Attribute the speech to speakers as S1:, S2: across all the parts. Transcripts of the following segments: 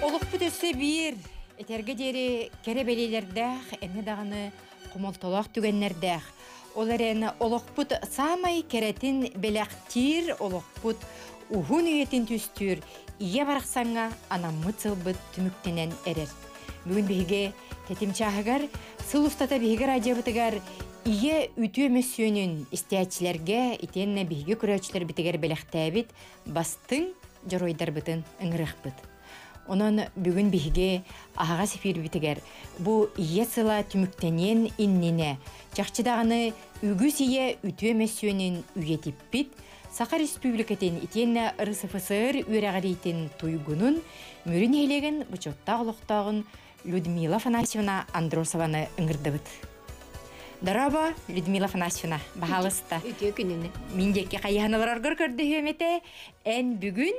S1: Олохпут өссө биир этэргэ диэри кэрэ бэлиэлэрдээх, эмиэ даҕаны хомолтолоох түгэннэрдээх. Ол эрэн олохпут саамай кэрэтин бэлэхтиир, олохпут уһун үйэтин түстүүр ийэ барахсаҥҥа анаммыт сылбыт түмүктэнэн эрэр. Бүгүн биһиги тэтим чааһыгар сыл устата биһиги радиобытыгар ийэ үтүө мөссүөнүн истээччилэргэ итиэннэ биһиги көрөөччүлэрбитигэр бэлэхтээбит бастыҥ дьоруойдарбытын ыҥырыахпыт. Онон бүгүн биһиги аһаҕас эфирбитигэр бу ийэ сыла түмүктэниэн иннинэ чахчы даҕаны үгүс ийэ үтүө мөссүөнүн үйэтиппит Саха Республикатын итиэннэ РСФСР үөрэҕириитин туйгунун Мүрү нэһилиэгин бочуоттаах олохтооҕун Людмила Афанасьевна Андросованы ыҥырдыбыт. Дорообо, Людмила Афанасьевна, баһаалыста.
S2: Үтүө күнүнэн.
S1: Мин диэки хайыһан олороргор көрдөһүөм этэ. Эн бүгүн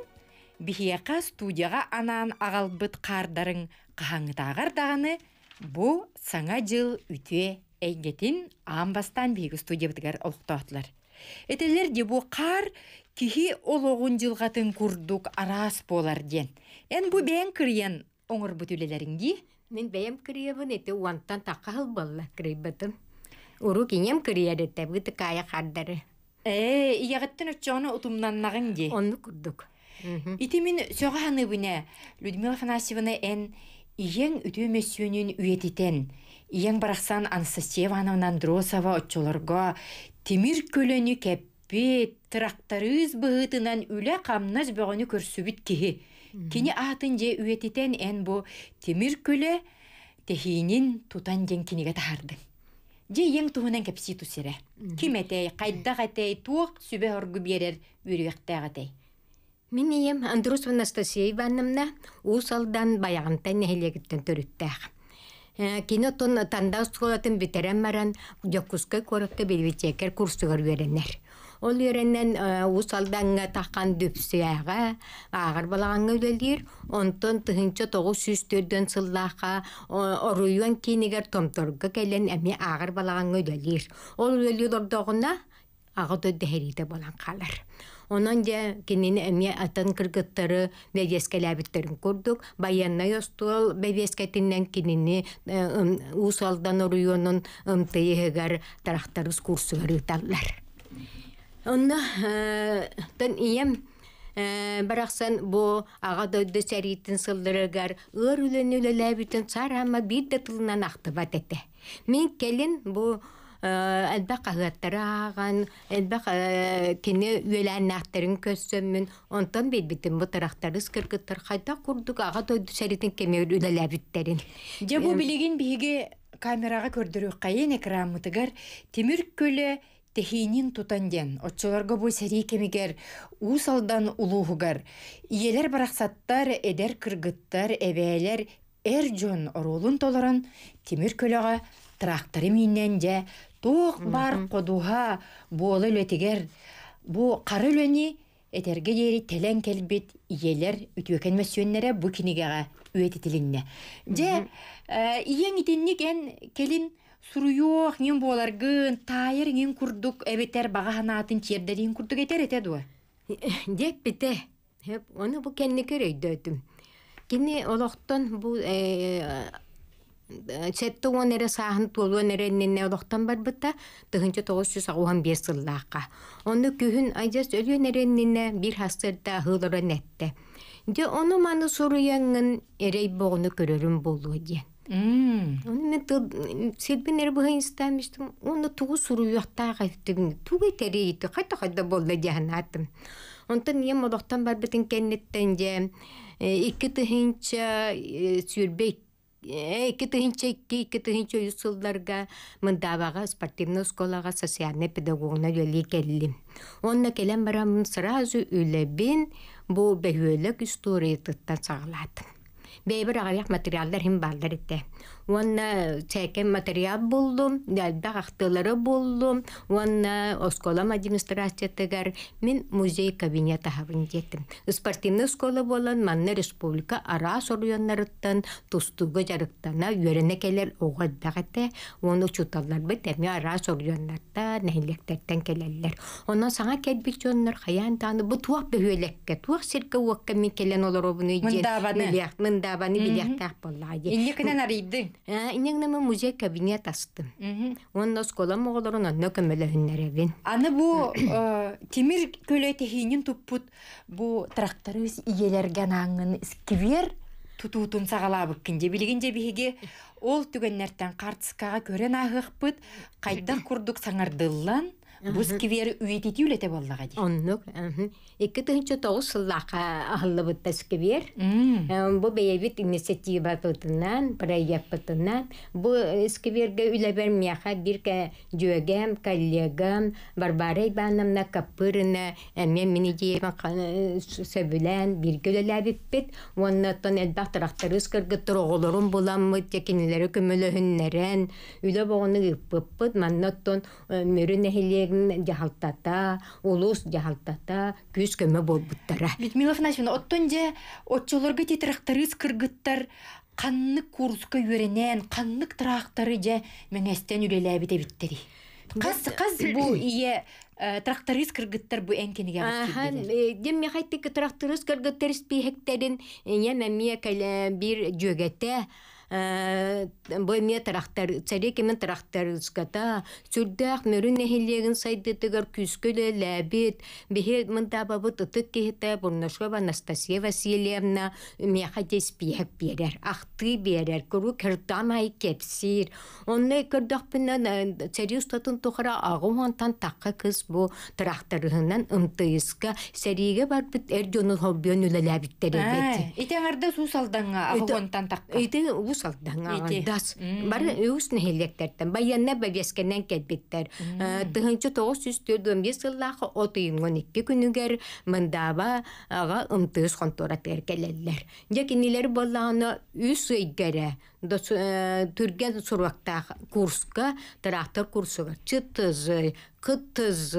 S1: биһиэхэ студияҕа анаан аҕалбыт хаардарыҥ хаһааҥҥытааҕар даҕаны бу Саҥа дьыл үтүө эйгэтин аан бастаан биһиги студиябытыгар олохтоотулар. Этэллэр дии бу хаар киһи олоҕун дьылҕатын курдук араас буолар диэн. Эн бу бэйэҥ кырыйан оҥорбут үлэлэриҥ дии?
S2: Мин бэйэм кырыйабын ити уонтан тахха сыл буолла кырыйбытым. Урук ийэм кырыйар этэ бытыкаайа хардары.
S1: Ээ, ийэҕиттэн оччоҕуна утумнаннаҕыҥ дии.
S2: Оннук курдук.
S1: Ити мин сөҕө саныыбын ээ, Людмила Афанасьевна эн ийэҥ үтүө мөссүөнүн үйэтитэн, ийэҥ барахсан Анастасия Ивановна Андросова оччолорго тимир көлөнү кэппит, тырахтарыыс быһыытынан үлэ-хамнас бөҕөнү көрсүбүт киһи. Кини аатын дьэ үйэтитэн эн бу тимир көлө тэһиинин тутан диэн кинигэ таһаардыҥ. Дьэ ийэҥ туһунан кэпсии тус эрэ. Ким этэй, хайдах этэй, туох сүбэ-соргу биэрэр үөрүйэхтээх этэй?
S2: Мин ийэм Андросова Анастасия Ивановна Уус Алдан Байаҕантай нэһилиэгиттэн төрүттээх. Кини оттон Танда оскуолатын бүтэрэн баран Дьокуускай куоракка библиотекарь курсугар үөрэнэр. Ол үөрэнэн Уус Алдаҥҥа таххан Дүпсүээҕэ ааҕар балаҕаҥҥа үлэлиир. Онтон 1904 сыллаахха оройуон киинигэр Томторго кэлэн эмиэ ааҕар балаҕаҥҥа үлэлиир. Ол үлэлии олордоҕуна аҕа дойду сэриитэ буолан хаалар. Онон дьэ кинини эмиэ атын кыргыттары бэбиэскэлээбиттэрин курдук байыаннай остуол бэбиэскэтинэн кинини Уус Алдан оройуонун МТИ-һыгар тырахтарыс курсугар ыыталлар. Онно тон ийэм барахсан бу аҕа дойду сэриитин сылларыгар ыар үлэни үлэлээбитин саараама биир да тылынан ахтыбат этэ. Мин кэлин бу элбэх хаһыаттары ааҕан, элбэх кини үөлээннээхтэрин көрсөммүн, онтон билбитим бу тырахтарыс кыргыттар хайдах курдук аҕа дойду сэритин кэмигэр үлэлээбиттэрин.
S1: Дьэ бу билигин биһиги камераҕа көрдөрүөххэйин экраммытыгар тимир көлө тэһиинин тутан диэн оччолорго бу сэрии кэмигэр Уус Алдан улууһугар ийэлэр барахсаттар, эдэр кыргыттар, эбээлэр эр дьон оруолун толорон тимир көлөҕө тракторы мииннэн дьэ туох баар ходуһа буола үлэтигэр бу хара үлэни этэргэ диэри тэлэн кэлбит ийэлэр үтүөкэн мөссүөннэрэ бу кинигэҕэ үйэтитилиннэ. Дьэ, ийэҥ итинник эн кэлин суруйуох иҥин буоларгын, таайар иҥин курдук эбэтэр баҕа санаатын тиэрдэриин курдук этэр этэ дуо?
S2: Диэппитэ. Ону бу кэнники өйдөөтүм. Кини олохтон бу 70 эрэ сааһын туолуон эрэ иннинэ олохтон барбыта 1985 сыллаахха. Ону күһүн адьас өлүөн эрэ иннинэ биир сарсыарда аһыы олорон эттэ. Дьэ ону-маны суруйаҥҥын эрэй боҕуну көрөрүм буолуо диэн. Ону мен тыл сирбин эрэ быһа истааммыштым уонна тугу суруйуохтаах эбитибин тугу этэрий хайда-хайда буолла дии санаатым. Онтон ийэм олохтон барбытын кэнниттэн дьэ 2 тыһыынча 22 2002-2003 сылларга Мындаабаҕа спортивнай оскуолаҕа социальнай педагогунан үлэлии кэллим. Уонна кэлэн бараммын сразу үлэбин бу бөһүөлэк историятыттан саҕалаатым. Бэйэбэр аҕыйах материаллар иһин бааллар этэ. Уонна сээкэн материал буллум, элбэх ахтыылары буллум уонна оскуолам администрациятыгар мин музей кабинет аһабын диэтим. Спортивнай оскуола буолан манна республика араас оройуоннарыттан тустууга дьарыктана, үөрэнэ кэлэр оҕо элбэх этэ. Уонна учууталларбыт эмиэ араас оройуоннартан, нэһилиэктэртэн кэлэллэр. Онон саҥа кэлбит дьоннор хайаан даҕаны бу туох бөһүөлэккэ, туох сиргэ-уокка мин кэлэн олоробунуй диэн
S1: Мындаабаны.
S2: билиэх, мындаабаны билиэхтээх буоллаҕа дии.
S1: Инньэ гынан арыйдыҥ.
S2: Инньэ гынан мин музей кабинет астым. Уонна оскуолам оҕолорун онно көмөлөһүннэрэбин.
S1: Аны бу тимир көлө тэһиинин туппут бу тракторист ийэлэргэ анаангын сквер тутуутун саҕалаабыккын дьэ билигин дьэ биһиги ол түгэннэртэн хартыскаҕа көрөн ааһыахпыт хайдах курдук саҥардыллан Бу сквер үйэтитии үлэтэ буоллаҕа дии.
S2: Оннук. 2009 сыллаахха аһыллыбыт сквер. Бу бэйэбит инициативабытынан, проекпытынан бу сквергэ үлэбэр миэхэ биир дьүөгэм, коллегам Варвара Ивановна Капырина эмиэ мин идеябын сөбүлээн бииргэ үлэлээбиппит. Уонна оттон элбэх тракторист кыргыттар оҕолорун буламмыт, кинилэри көмөлөһүннэрэн үлэ боҕону ыыппыппыт. Манна оттон Мүрү нэһилиэгин дьаһалтата, улуус дьаһалтата күүс-көмө буолбуттара.
S1: Людмила Афанасьевна, оттон дьэ оччолорго ити тракторист кыргыттар ханнык курска үөрэнэн, ханнык тракторы дьэ мэҥэстэн үлэлээбит эбиттэрий? Хас хас бу ийэ тракторист кыргыттар бу эн кинигэҕэ киирдилэр?
S2: Дим Михайтык тракторист кыргыттар испииһэктэрин ийэм эмиэ кэлэ биир дьүөгэтэ бу эмиэ трактор сэрии кэмин трактористката сүрдээх Мүрү нэһилиэгин сайдыытыгар күүскэ үлэлээбит биһи мындаабабыт ытык киһитэ Бурнашова Анастасия Васильевна миэхэ дьэ испииһэк биэрэр ахтыы биэрэр куруук кырдаан аайы кэпсиир онно көрдөхпүнэ сэрии устатын тухары 80-тан тахха кыс бу тракторыһынан МТС-ка сэриигэ барбыт эр дьону холбуйан үлэлээбиттэр эбит.
S1: Ити аҥардас Уус Алдаҥҥа 80-тан тахха.
S2: Ити Уус Алдаҥҥа аҥардас. Бары үгүс нэһилиэктэртэн байыаннай бэбиэскэнэн кэлбиттэр. 1945 сыллаах от ыйын 12 күнүгэр Мындааба аҕа МТС хонтуоратыгар кэлэллэр. Дьэ кинилэр буоллаҕына үс ыйга эрэ түргэн суруктаах курска трактор курсугар ЧТЗ, КТЗ,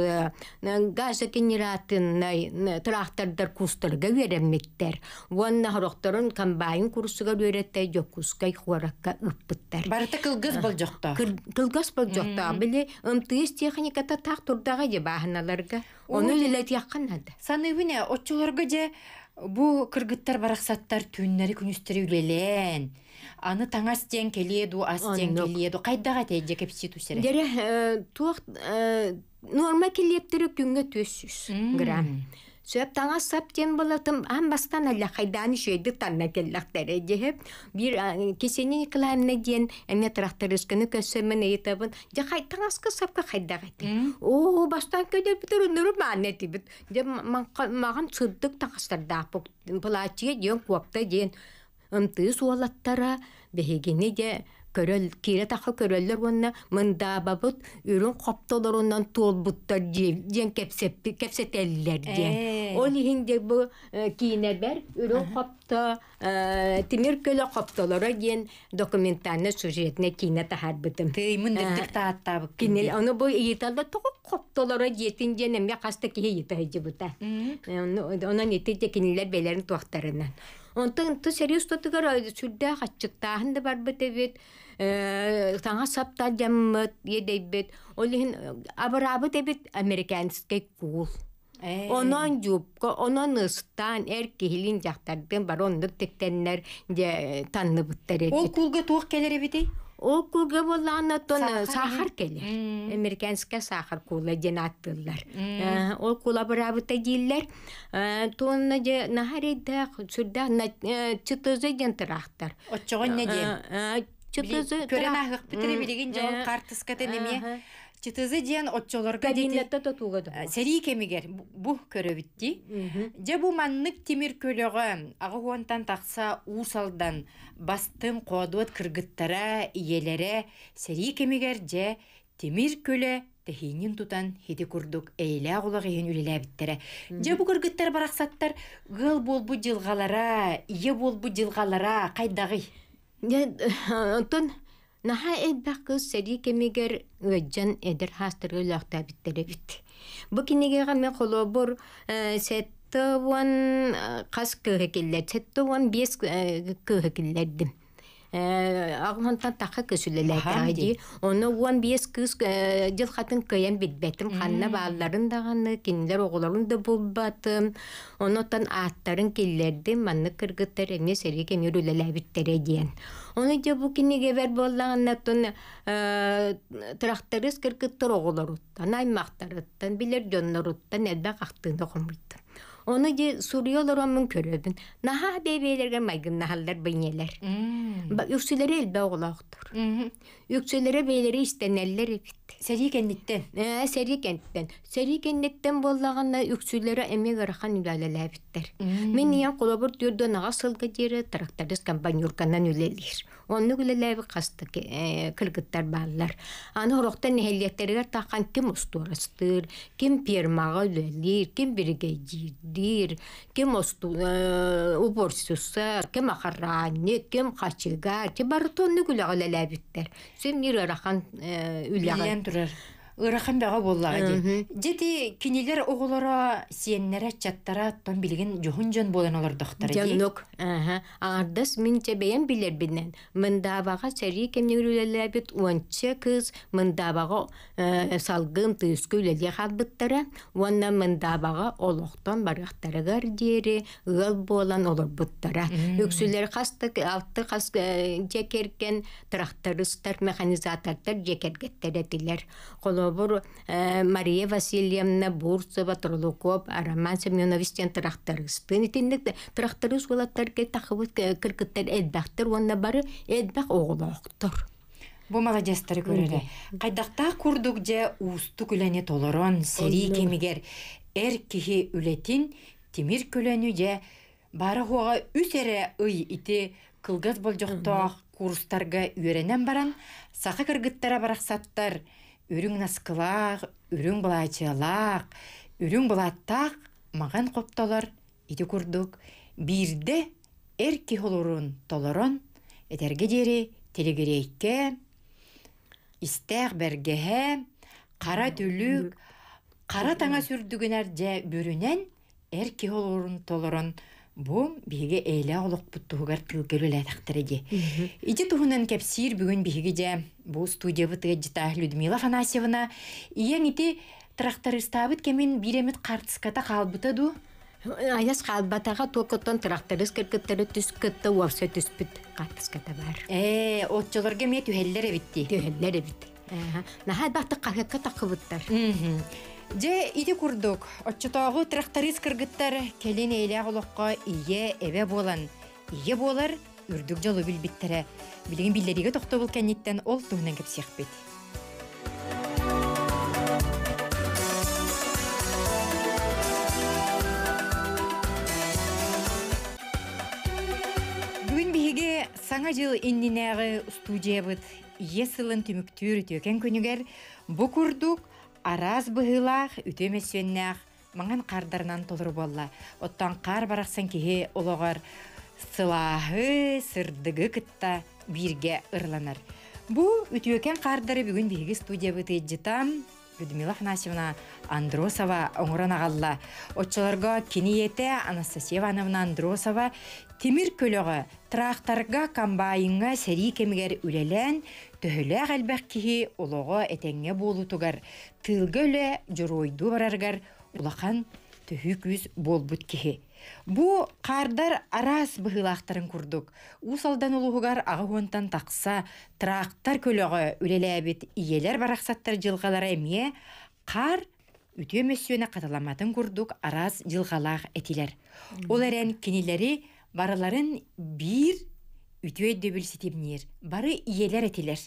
S2: газогенераторнай трактордар курстарга үөрэммиттэр уонна сорохторун комбайн курсугар үөрэттэ Дьокуускай куоракка ыыппыттар.
S1: Барыта кылгас болдьохтоох.
S2: Кылгас болдьохтоох. Били МТС техниката таах турдаҕа дьэ бааһыналарга. Ону үлэлэтиэххэ наада.
S1: Саныыбын ээ, оччолорго дьэ бу кыргыттар барахсаттар түүннэри-күнүстэри үлэлээн, аны таҥас диэн кэлиэ дуу, ас диэн кэлиэ дуу, хайдах этэй дьэ кэпсии түсэрэ?
S2: Дьэрэ, туох нуорма килиэптэрэ күҥҥэ 400 грамм. Сөп таҥас сап диэн болотум аан бастаан аллахайдаан үчүгэйдик танна кэллэхтэрэ дьиһэ. Биир Ксения Николаевна диэн эмиэ трактористканы көрсөммүн ыйытабын. Дьэ хай таҥаска сапка хайдах этэ? Оо, бастаан көдөрбүтэр өнөрү маанна этибит. Дьэ маҕан сырдык таҥастардаахпыт. Платье диэн, куопта диэн ымтыы суолаттара биһигини дьэ көрөл киирэ тахха көрөллөр уонна мындаабабыт үрүҥ хоптолорунан туолбуттар диэн кэпсэтэллэр диэн. Ол иһин дьэ бу киинэбэр үрүҥ хопто тимир көлө хоптолоро диэн документальнай сюжетнай киинэ таһаарбытым.
S1: Тыймын дырдык тааттаабыккын.
S2: Кинил ону бу ыйыталла тоҕо хоптолоро диэтин диэн эмиэ хас да киһи ыйыта сылдьыбыта. Онон ити де кинилэр бэлэрин туохтарынан. Онтон тус сэрии устатыгар сүрдээх аччыктааһын да барбыт эбит, таҥас саптал дьаммыт, иэдэйбит. Ол иһин абыраабыт эбит американскай куул. Онон юбка, онон ыстаан эр киһилиин дьахтардыын бары оннук тиктэннэр дьэ танныбыттар эбит.
S1: Ол куулга туох кэлэр эбитий?
S2: Ол куулга буоллаҕына оттон саахар кэлэр. Американскай саахар куула диэн ааттыыллар. Ол куула быраабыта дииллэр. Туонна дьэ наһаа эрэйдээх, сүрдээх ЧТЗ диэн тыраахтар.
S1: Оччоҕо инньэ диэн.
S2: ЧТЗ
S1: Көрөн ааһыахпыт эрэ билигин дьон хаартыскатын эмиэ ЧТЗ диэн оччолорго
S2: Кабинетта тутууга да.
S1: Сэрии кэмигэр бу көрөбүт дии. Дьэ бу маннык тимир көлөҕө 80-тан тахса Уус Алдан бастыҥ хоодуот кыргыттара, ийэлэрэ сэрии кэмигэр дьэ тимир көлө тэһиинин тутан ити курдук эйэлээх олох иһин үлэлээбиттэрэ. Дьэ бу кыргыттар барахсаттар ыал буолбут дьылҕалара, ийэ буолбут дьылҕалара хайдаҕый?
S2: Дьэ, онтон Наһаа элбэх кыыс сэрии кэмигэр ыалдьан эдэр хаастарга өлөөхтөөбүттэр эбит. Бу кинигэҕэ мен холобур 70 хас кыыһы киллэр, 75 кыыһы киллэрдим. Аҕыһынтан тахха кыыс үлэлээтэҕэ дии. Онно 15 кыыс дьылхатын кыайан билбэтим. Ханна баалларын даҕаны, кинилэр оҕолорун да булбатым. Оннуттан ааттарын киллэрдим, маннык кыргыттар эмиэ сэрии кэмигэр үлэлээбиттэрэ диэн. Ону дьэ бу кинигэбэр буоллаҕына оттон тырахтарыыс кыргыттар оҕолоруттан, аймахтарыттан, билэр дьонноруттан элбэх ахтыыны хомуйдум. Ону дьэ суруйа олороммун көрөбүн. Наһаа бэйэ-бэйэлэригэр майгыннаһаллар бу ийэлэр. Үксүлэрэ элбэх оҕолоохтор. Үксүлэрэ бэйэлэрэ истэнэллэр эбит.
S1: Сэрии кэнниттэн?
S2: Сэрии кэнниттэн. Сэрии кэнниттэн буоллаҕына үксүлэрэ эмиэ ыарахан үлэлээбиттэр. Мин ийэм холобур 48 сылга диэри тракторист комбайнерканан үлэлиир. Оннук үлэлээбит хас да кыргыттар бааллар. Аны сорохтор нэһилиэктэригэр таххан ким остуорастыыр, ким фермаҕа үлэлиир, ким биригэдьиирдиир, ким уборщица, ким охранник, ким хачыгаар, ким барыта оннук үлэҕэ үлэлээбиттэр. Син биир ыарахан үлэҕэ.
S1: Биллэн турар. Ыарахан бөҕө буоллаҕа дии. Дьэ кинилэр оҕолоро, сиэннэрэ, ыччаттара оттон билигин дьоһун дьон буолан олордохторо дии.
S2: Дьоннук. Аҥардас мин дьэ бэйэм билэрбинэн Мындаабаҕа сэрии кэмигэр үлэлээбит уонча кыыс Мындаабаҕа салгын тыыска үлэлии хаалбыттара уонна Мындаабаҕа олохтон барыахтарыгар диэри ыал буолан олорбуттара. Үксүлэр хас да алты хас дьиэ кэргэн трактористар, механизатордар дьиэ кэргэттэр этилэр. Холобур, Мария Васильевна Бурцева, Тролуков, Роман Семенович диэн трактористыын итинник тракторист уолаттарга тахыбыт кыргыттар элбэхтэр уонна бары элбэх оҕолоохтор.
S1: Бу маладьыастары көрөрө. Хайдахтаах курдук дьэ уустук үлэни толорон сэрии кэмигэр эр киһи үлэтин тимир көлөнү дьэ баара-суоҕа үс эрэ ый ити кылгас болдьохтоох курстарга үөрэнэн баран саха кыргыттара барахсаттар үрүҥ наскылаах, үрүҥ былаачыалаах, үрүҥ былааттаах маҕан хоптолор ити курдук биирдэ эр киһи олорун толорон этэргэ диэри тилигириэйкэ, истээх бэргэһэ, хара түлүк, хара таҥас үрдүгүнэр дьэ бүрүнэн эр киһи олорун толорон бу биһиги эйэлээх олохпут туһугар тыылга үлэлээтэхтэрэ дии. Ити туһунан кэпсиир бүгүн биһиги дьэ бу студиябыт ыалдьыта Людмила Афанасьевна ийэҥ ити трактористаабыт кэмин биир эмит хаартыската хаалбыта дуу?
S2: Айас хаалбатаҕа туокуттан тракторист кыргыттары түс кытта уопса түспүт хаартыската баар.
S1: Ээ, оччолорго эмиэ түһэллэр эбит дии.
S2: Түһэллэр эбит. Наһаа элбэхтик хаһыакка таххыбыттар.
S1: Дьэ, ити курдук, оччотооҕу тракторист кыргыттар кэлин эйэлээх олоххо ийэ, эбэ буолан, ийэ буолар үрдүк дьолу билбиттэрэ. Билигин биллэриигэ тохтобул кэнниттэн ол туһунан кэпсиэхпит. Бүгүн биһиги Саҥа дьыл иннинээҕи студиябыт Ийэ сылын түмүктүүр үтүөкэн күнүгэр бу курдук араас быһыылаах үтүө мөссүөннээх маҥан хаардарынан толору буолла. Оттон хаар барахсан киһи олоҕор сылааһы, сырдыгы кытта бииргэ ырыланар. Бу үтүөкэн хаардары бүгүн биһиги студиябыт ыалдьыта Людмила Афанасьевна Андросова оҥорон аҕалла. Оччолорго кини ийэтэ Анастасия Ивановна Андросова тимир көлөҕө, тракторга, комбайҥҥа сэрии кэмигэр үлэлээн, төһөлөөх элбэх киһи олоҕо этэҥҥэ буолуутугар, тыылга үлэ дьоруойдуу барарыгар улахан төһүү күүс буолбут киһи. Бу хаардар араас быһыылаахтарын курдук, Уус Алдан улууһугар 80-тан тахса трактор көлөҕө үлэлээбит ийэлэр барахсаттар дьылҕалара эмиэ хаар үтүө мөссүөнэ хатыламматын курдук араас дьылҕалаах этилэр. Ол эрэн кинилэри барыларын биир үтүө өйдөбүл ситимниир, бары ийэлэр этилэр.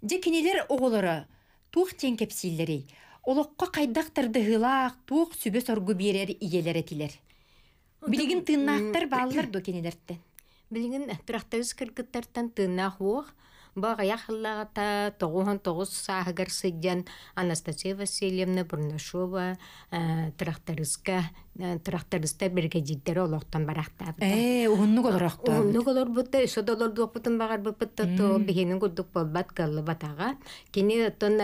S1: Дьэ кинилэр оҕолоро туох диэн кэпсииллэрий? Олоххо хайдах тардыһыылаах, туох сүбэ-соргу биэрэр ийэлэр этилэр? Билигин тыыннаахтар бааллар дуо кинилэртэн?
S2: Билигин тракторист кыргыттартан тыыннаах уох. Бу аҕыйах сыллааҕыта 99 сааһыгар сылдьан Анастасия Васильевна Бурнашова трактористка Трактористар биригэдьиирдэрэ олохтон барахтаабыта.
S1: Ээ, уһуннук олорохтообут.
S2: Уһуннук олорбута, өссө да олордуохпутун баҕарбыппыт да то биһинин курдук буолбат кыаллыбатаҕа. Кини оттон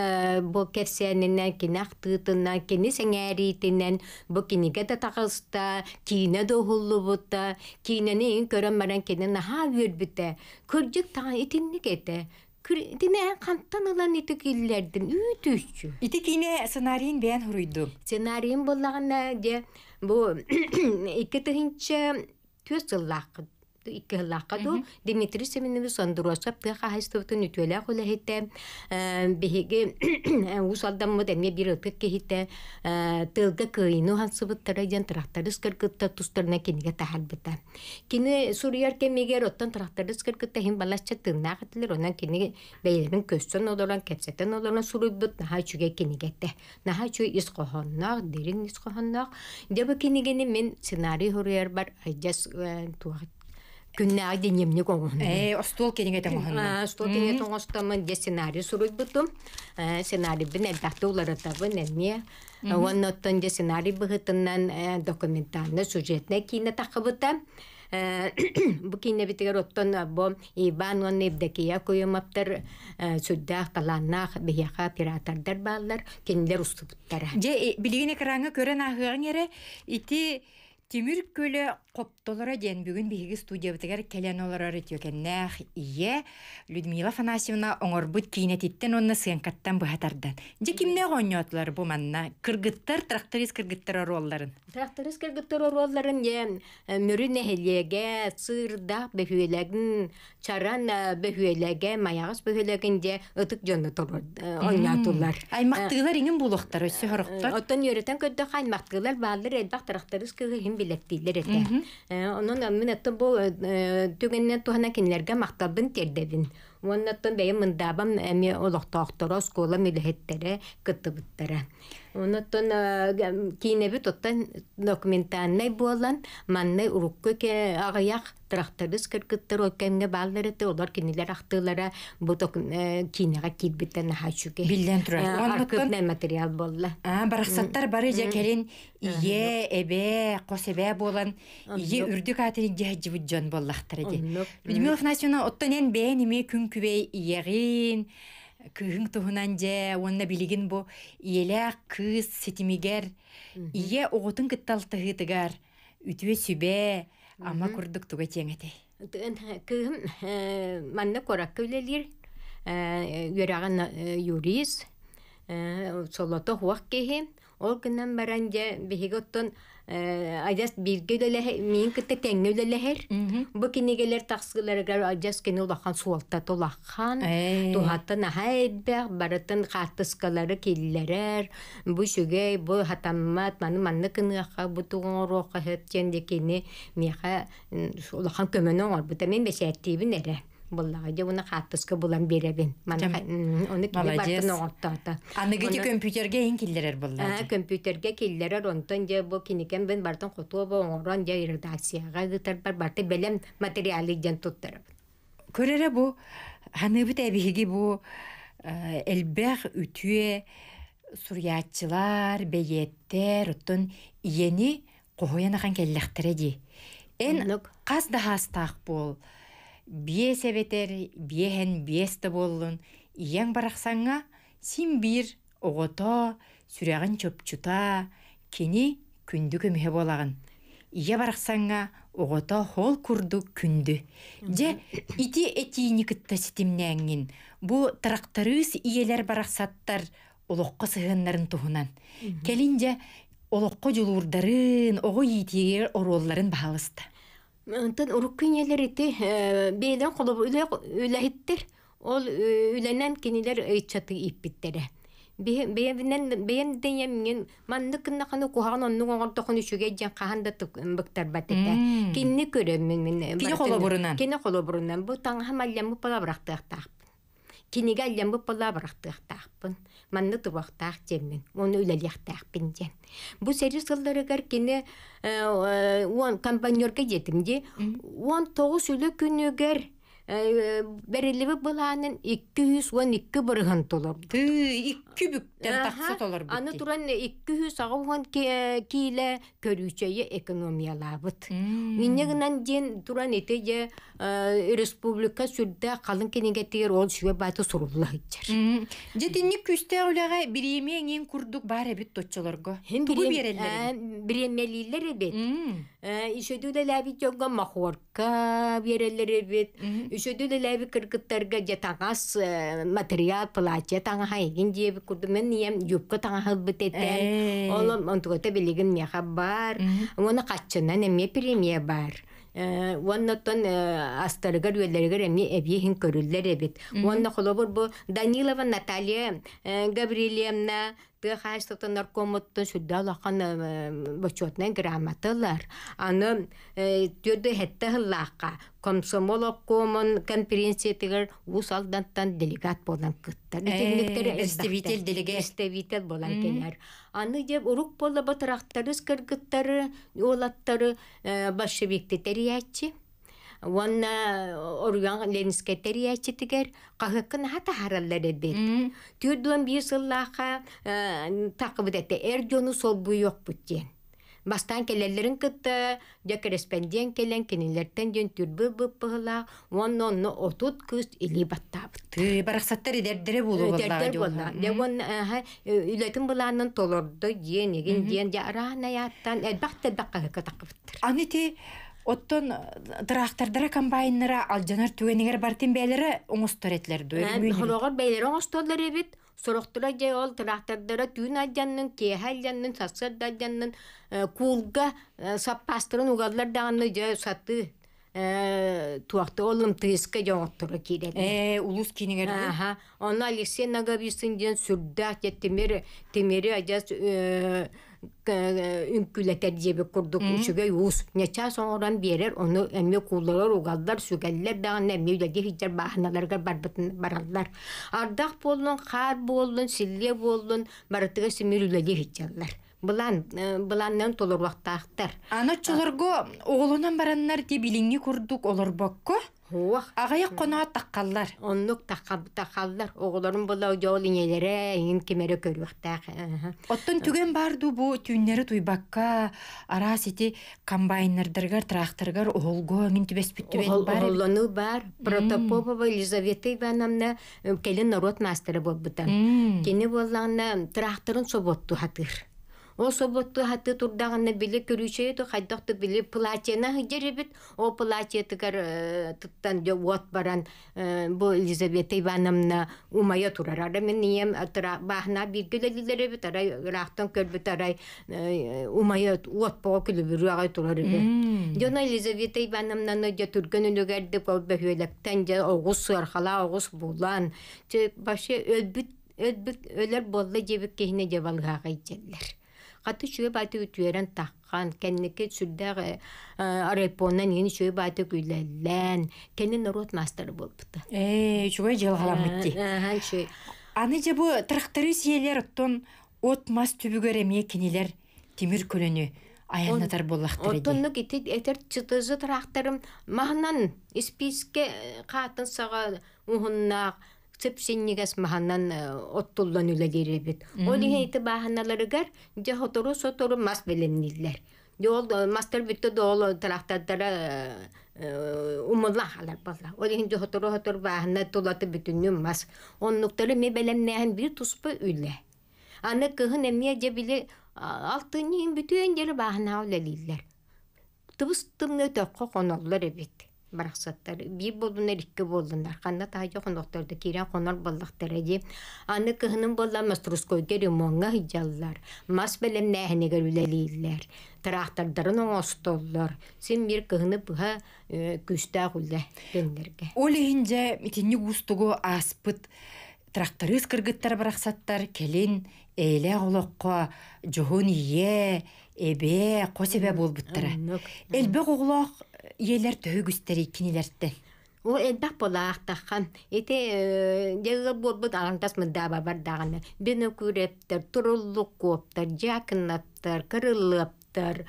S2: бу кэпсээнинэн, кини ахтыытынан, кини сэҥээриитинэн бу кинигэ да таҕыста, киинэ да уһуллубута. Киинэни иҥ көрөн баран кини наһаа үөрбүтэ. Кырдьык даҕаны итинник этэ. Итини эн хантан ылан ити киллэрдин үүт-үччү.
S1: Ити киинэ сценарийын бэйэн суруйдум.
S2: Сценарийым буоллаҕына дьэ бу 2004 сыллаахха икки сыллаахха дуу Дмитрий Семенович Андросов тыа хаһаайыстыбатын үтүөлээх үлэһитэ биһиги Уус Алдаммыт эмиэ биир ытык киһитэ тыылга кыайыыны уһансыбыттара диэн тракторист кыргыттар тустарынан кинигэ таһаарбыта. Кини суруйар кэмигэр оттон тракторист кыргытта иһин балачча тыыннаах этилэр, онон кини бэйэлэрин көссөн олорон, кэпсэтэн олорон суруйбут наһаа үчүгэй кинигэ этэ. Наһаа үчүгэй ис хоһоонноох, дириҥ ис хоһоонноох. Дьэ бу кинигэни мин сценарий суруйарбар адьас туох күннээҕи дневник оҥоһуннум.
S1: Ээ, остуол кинигэтэ оҥоһуннум.
S2: Остуол кинигэтэ оҥостоммун дьэ сценарий суруйбутум. Сценарийбын элбэхтэ уларытабын эмиэ. Уонна оттон дьэ сценарий быһыытынан документальнай сюжетнай киинэ таххыбыта. Бу киинэбитигэр оттон бу Иван уонна Евдокия Куйумовтар сүрдээх талааннаах биһиэхэ оператордар бааллар, кинилэр устубуттара.
S1: Дьэ, билигин экраҥҥа көрөн ааһыаҕыҥ эрэ, ити Тимир көлө хоптолоро диэн бүгүн биһиги студиябытыгар кэлэн олорор үтүөкэннээх ийэ Людмила Афанасьевна оҥорбут киинэтиттэн уонна сыаҥкаттан быһа тардан. Дьэ кимнээх оонньоотулар бу манна? Кыргыттар, тракторист кыргыттар оруолларын.
S2: Тракторист кыргыттар оруолларын дьэ Мүрү нэһилиэгэ, Сыырдаах бөһүөлэгин, Чаран бөһүөлэгэ, Майаҕас бөһүөлэгин дьэ ытык дьону оонньоотулар.
S1: Аймахтыылар иҥин буолуохтар, өссө сорохтор.
S2: Оттон үөрэтэн көрдөххө аймахтыылар бааллар элбэх тракторист кыыһы иһин билэттииллэр этэ. Онон мин оттон бу түгэнинэн туһанан кинилэргэ махталбын тиэрдэбин. Уонна оттон бэйэм мындаабам эмиэ олохтоохторо, оскуолам үлэһиттэрэ кыттыбыттара. Онон киинэбит оттон документальнай буолан, манна урукку аҕыйах тракторист кыргыттар ол кэмҥэ бааллар этэ, олор кинилэр ахтыылара бу киинэҕэ киирбитэ наһаа үчүгэй.
S1: Биллэн турар.
S2: Архивный материал буолла.
S1: Барахсаттар бары дьэ кэлин ийэ, эбээ, хос эбээ буолан ийэ үрдүк аатын илдьэ сылдьыбыт дьон буоллахтара дии. Людмила Афанасьевна, оттон эн бэйэн эмиэ күн күбэй ийэҕин, кыыһыҥ туһунан дьэ уонна билигин бу ийэлээх кыыс ситимигэр ийэ оҕотун кытта алтыһыытыгар үтүө сүбэ ама курдук туга этиэҥ этэй?
S2: Кыыһым манна куоракка үлэлиир, үөрэҕин юрист, солото суох киһи. Ол гынан баран дьэ биһиги оттон адьас бииргэ үлэлэһэ миин кытта тэҥҥэ үлэлэһэр. Бу кинигэлэр тахсыыларыгар адьас кини улахан суолтата улахан, туһата наһаа элбэх, барытын хаартыскалары киллэрэр, бу үчүгэй, бу хатаммат, маны маннык гыныахха, бу тугу оҥоруохха сөп диэн дьэ кини миэхэ улахан көмөнү оҥорбута. Мин бэчээттиибин эрэ. Буоллаҕа дьэ уна хаартыска булан биэрэбин. Маны ону кини бартын оҥортоото.
S1: Аныгы ити көмпүүтэргэ иһин киллэрэр буоллаа.
S2: Көмпүүтэргэ киллэрэр, онтон дьэ бу кинигэм бин бартын хотуоба оҥорон дьэ редакцияҕа ыытарбар барты бэлэм материалы диэн туттарабын.
S1: Көрөрө бу ханыыбыт эбиһиги бу элбэх үтүө суруйааччылар, бэйиэттэр, оттон ийэни хоһуйан ахан кэллэхтэрэ дии. Эн хас да хаастаах буол, биэс эбэтэр биэһэн биэс да буоллун, ийэҥ барахсаҥҥа син биир оҕото, сүрэҕин чопчута, кини күндү көмүһэ буолаҕын. Ийэ барахсаҥҥа оҕото хоол курдук күндү. Дьэ, ити этиини кытта ситимнээҥҥин, бу тракторист ийэлэр барахсаттар олоххо сыһыаннарын туһунан. Кэлин дьэ олоххо дьулуурдарын, оҕо иитиигэр оруолларын баһаалыста.
S2: Онтон урукку ийэлэр ити бэйэлэрин холобур үлэһиттэр ол үлэнэн кинилэр ыччаты ииппиттэрэ. Бэйэбинэн бэйэм да ийэм маннык гыннахына куһаҕан оннук оҥордоххун үчүгэй диэн хаһан да быктарбат этэ. Кинини көрөммүн мин.
S1: Кини холобурунан.
S2: Кини холобурунан бу таҥаһым алльаммыт буола бырахтыахтаахпын. Кинигэ алльаммыт буола бырахтыахтаахпын. Манна туруохтаах диэммин, уонна үлэлиэхтээхпин диэн. Бу сэрии сылларыгар кини уон компаньерга диэтим дии. 19 үлэ күнүгэр. Бэриллибит былаанын 212 бырыһын толорбут.
S1: Тыы, икки бүктэн тахса толорбут.
S2: Аны туран 280 киилэ көрүүчэйи экономиялаабыт. Инньэ гынан диэн туран ити дьэ республика сүрдээх халыҥ кинигэтигэр ол сүгэ бааты сурулла сылдьар.
S1: Дьэ итинник күүстээх үлэҕэ бириэмийэ эҥин курдук баар эбит точчолорго. Тугу биэрэллэр
S2: эбит? Бириэмийэлииллэр эбит. Үсөдү үлэлээбит дьоҥҥо махорка биэрэллэр эбит. Үсөдү үлэлээбит кыргыттарга дьэ таҥас материал платье таҥаһа игин диэбит курдук мен ийэм юбка таҥаһа ылбыт этэ. Ол онтугата билигин миэхэ баар. Уонна хаччынан эмиэ премия баар. Уонна оттон астарыгар-үөллэригэр эмиэ эбиэһин көрүллэр эбит. Уонна холобур бу Данилова Наталья Гаврильевна тыа хаһаайыстыбатын наркомуттан сүрдээх улахан бочуотунай грамота ылар. Аны түөрт сэттэ сыллаахха комсомол обкомун конференциятыгар Уус Алдантан делегат буолан кыттар.
S1: Представитель делегат.
S2: Представитель буолан кэлэр. Аны дьэ урук буола батырахтары кыргыттары, уолаттары большевикты тэрийээччи уонна Оруйан Ленинскэй тэрийээччитигэр хаһыакка наһаа таһаараллар эбит. 41 сыллаахха таххыбыт этэ эр дьону солбуйуохпут диэн. Бастаан кэлэллэрин кытта дьэ кэрэспэндиэн кэлэн кинилэртэн диэн түрбү быппыһылаах уонна онно 30 кыыс илии баттаабыт.
S1: Тыы барахсаттар эдэрдэрэ буолуо
S2: Эдэрдэр буолла. Дьэ уонна үлэтин былаанын толордо диэн игин диэн дьэ араанай ааттаан элбэх да элбэх хаһыакка таххыбыттар.
S1: Аны ити оттон тыраахтардара комбайннара алдьанар түгэнигэр бартын бэйэлэрэ оҥостор этилэр дуо?
S2: Хороҕор бэйэлэрэ оҥостоллор эбит. Сорохторо дьэ ол тыраахтардара түүн алдьаннын, киэһэ алдьаннын, сарсыарда алдьаннын куулга саппаастарын угаллар даҕаны дьэ сатыы туохта ол МТС-ка дьоҥотторо киирэллэр.
S1: Ээ, улуус киинигэр
S2: Аха. Онно Алексей Ноговицын диэн сүрдээх дьэ тимир тимири адьас үҥкүүлэтэр диэбит курдук үчүгэй уус ньачаас оҥорон биэрэр ону эмиэ куулларар угаллар сүгэллэр даҕаны эмиэ үлэлии сылдьар бааһыналарыгар барбытын бараллар ардах буоллун хаар буоллун силлиэ буоллун барытыгар симир үлэлии сылдьаллар былаан былааннарын толоруохтаахтар
S1: Аны оччолорго оҕолонон бараннар ти билиҥҥи курдук олорбокко
S2: Суох.
S1: Аҕыйах хоноот таххаллар.
S2: Оннук таххаллар. Оҕолорун була дьол ийэлэрэ иҥин ким эрэ көрүөхтээх.
S1: Оттон түгэн баар дуу бу түүннэри туйбакка араас ити комбайнердарыгар, тракторыгар оһолго эҥин түбэспит түбэн
S2: баар. Оһоллонуу баар. Протопопова Елизавета Ивановна кэлин норуот маастара буолбута. Кини буоллаҕына тракторын собуоттуу хатыыр. Ол собуоттуу хатыы турдаҕына били көрүүчэйи хайдах да били платьена сылдьар эбит. Ол платьетыгар туттан дьэ уот баран бу Елизавета Ивановна умайа турар. Ара мин ийэм бааһына бииргэ үлэлииллэр эбит, арай ыраахтан көрбүт арай умайа уот боҕо күлүбүрүү аҕай турар үһү. Дьоно Елизавета Ивановнаны дьэ түргэн үлүгэрдик ол бөһүөлэктэн дьэ оҕус сыархалаа оҕус булан вообще өлбүт өлбүт өлөр буолла диэбит киһини дьэ балыһаҕа илдьэллэр. Хата үчүгэй баайты үтүөрэн таххан, кэнники сүрдээх райпонан иһин үчүгэй баайты күлэллээн, кэнни норуот маастара буолбута.
S1: Ээ, үчүгэй дьылҕаламмыт дии. Аны дьэ бу тракторист ийэлэр оттон от-мас түбүгэр эмиэ кинилэр тимир көлөнү айаннатар буоллахтара дии.
S2: Оттоннук ити этэр чытызы тракторым маһынан испиискэ хаатын саҕа уһуннаах сып-синньигэс маһынан оттуллан үлэлиир эбит. Ол иһин ити бааһыналарыгар дьэ сотору-сотору мас бэлэмнииллэр. Дьэ ол мастар бүттэ да ол трактордара умулла хаалар буолла. Ол иһин дьэ сотору-сотору бааһына тулата бүтүннүү мас. Оннуктары эмиэ бэлэмнээһин биир туспа үлэ. Аны кыһын эмиэ дьэ били алтынньы иһин бүтүөн диэри бааһынаҕа үлэлииллэр. Тыбыс-тымныы өтөххө хоноллор эбит барахсаттар. Биир буоллунар, икки буоллунар. Ханна таһырдьа хонуохтар да киирэн хонор буоллахтара дии. Аны кыһынын буолла Мастерскойга ремоҥҥа сылдьаллар. Мас бэлэмнээһинигэр үлэлииллэр. Тыраахтардарын оҥостоллор. Син биир кыһыны быһа күүстээх үлэ кинилэргэ.
S1: Ол иһин дьэ итинник уустугу ааспыт тракторист кыргыттар барахсаттар кэлин эйэлээх олоххо дьоһун ийэ, эбээ, хос эбээ буолбуттара. Элбэх оҕолоох ийэлэр төһө үгүстэрий кинилэртэн?
S2: О элбэх булаахтаххан ити дьылы буолбут аҕантас мырдаабабар даҕаны бинокурептар, туруллуккуоптар, дьаакынаптар, кырыллыаптар. Ивановтар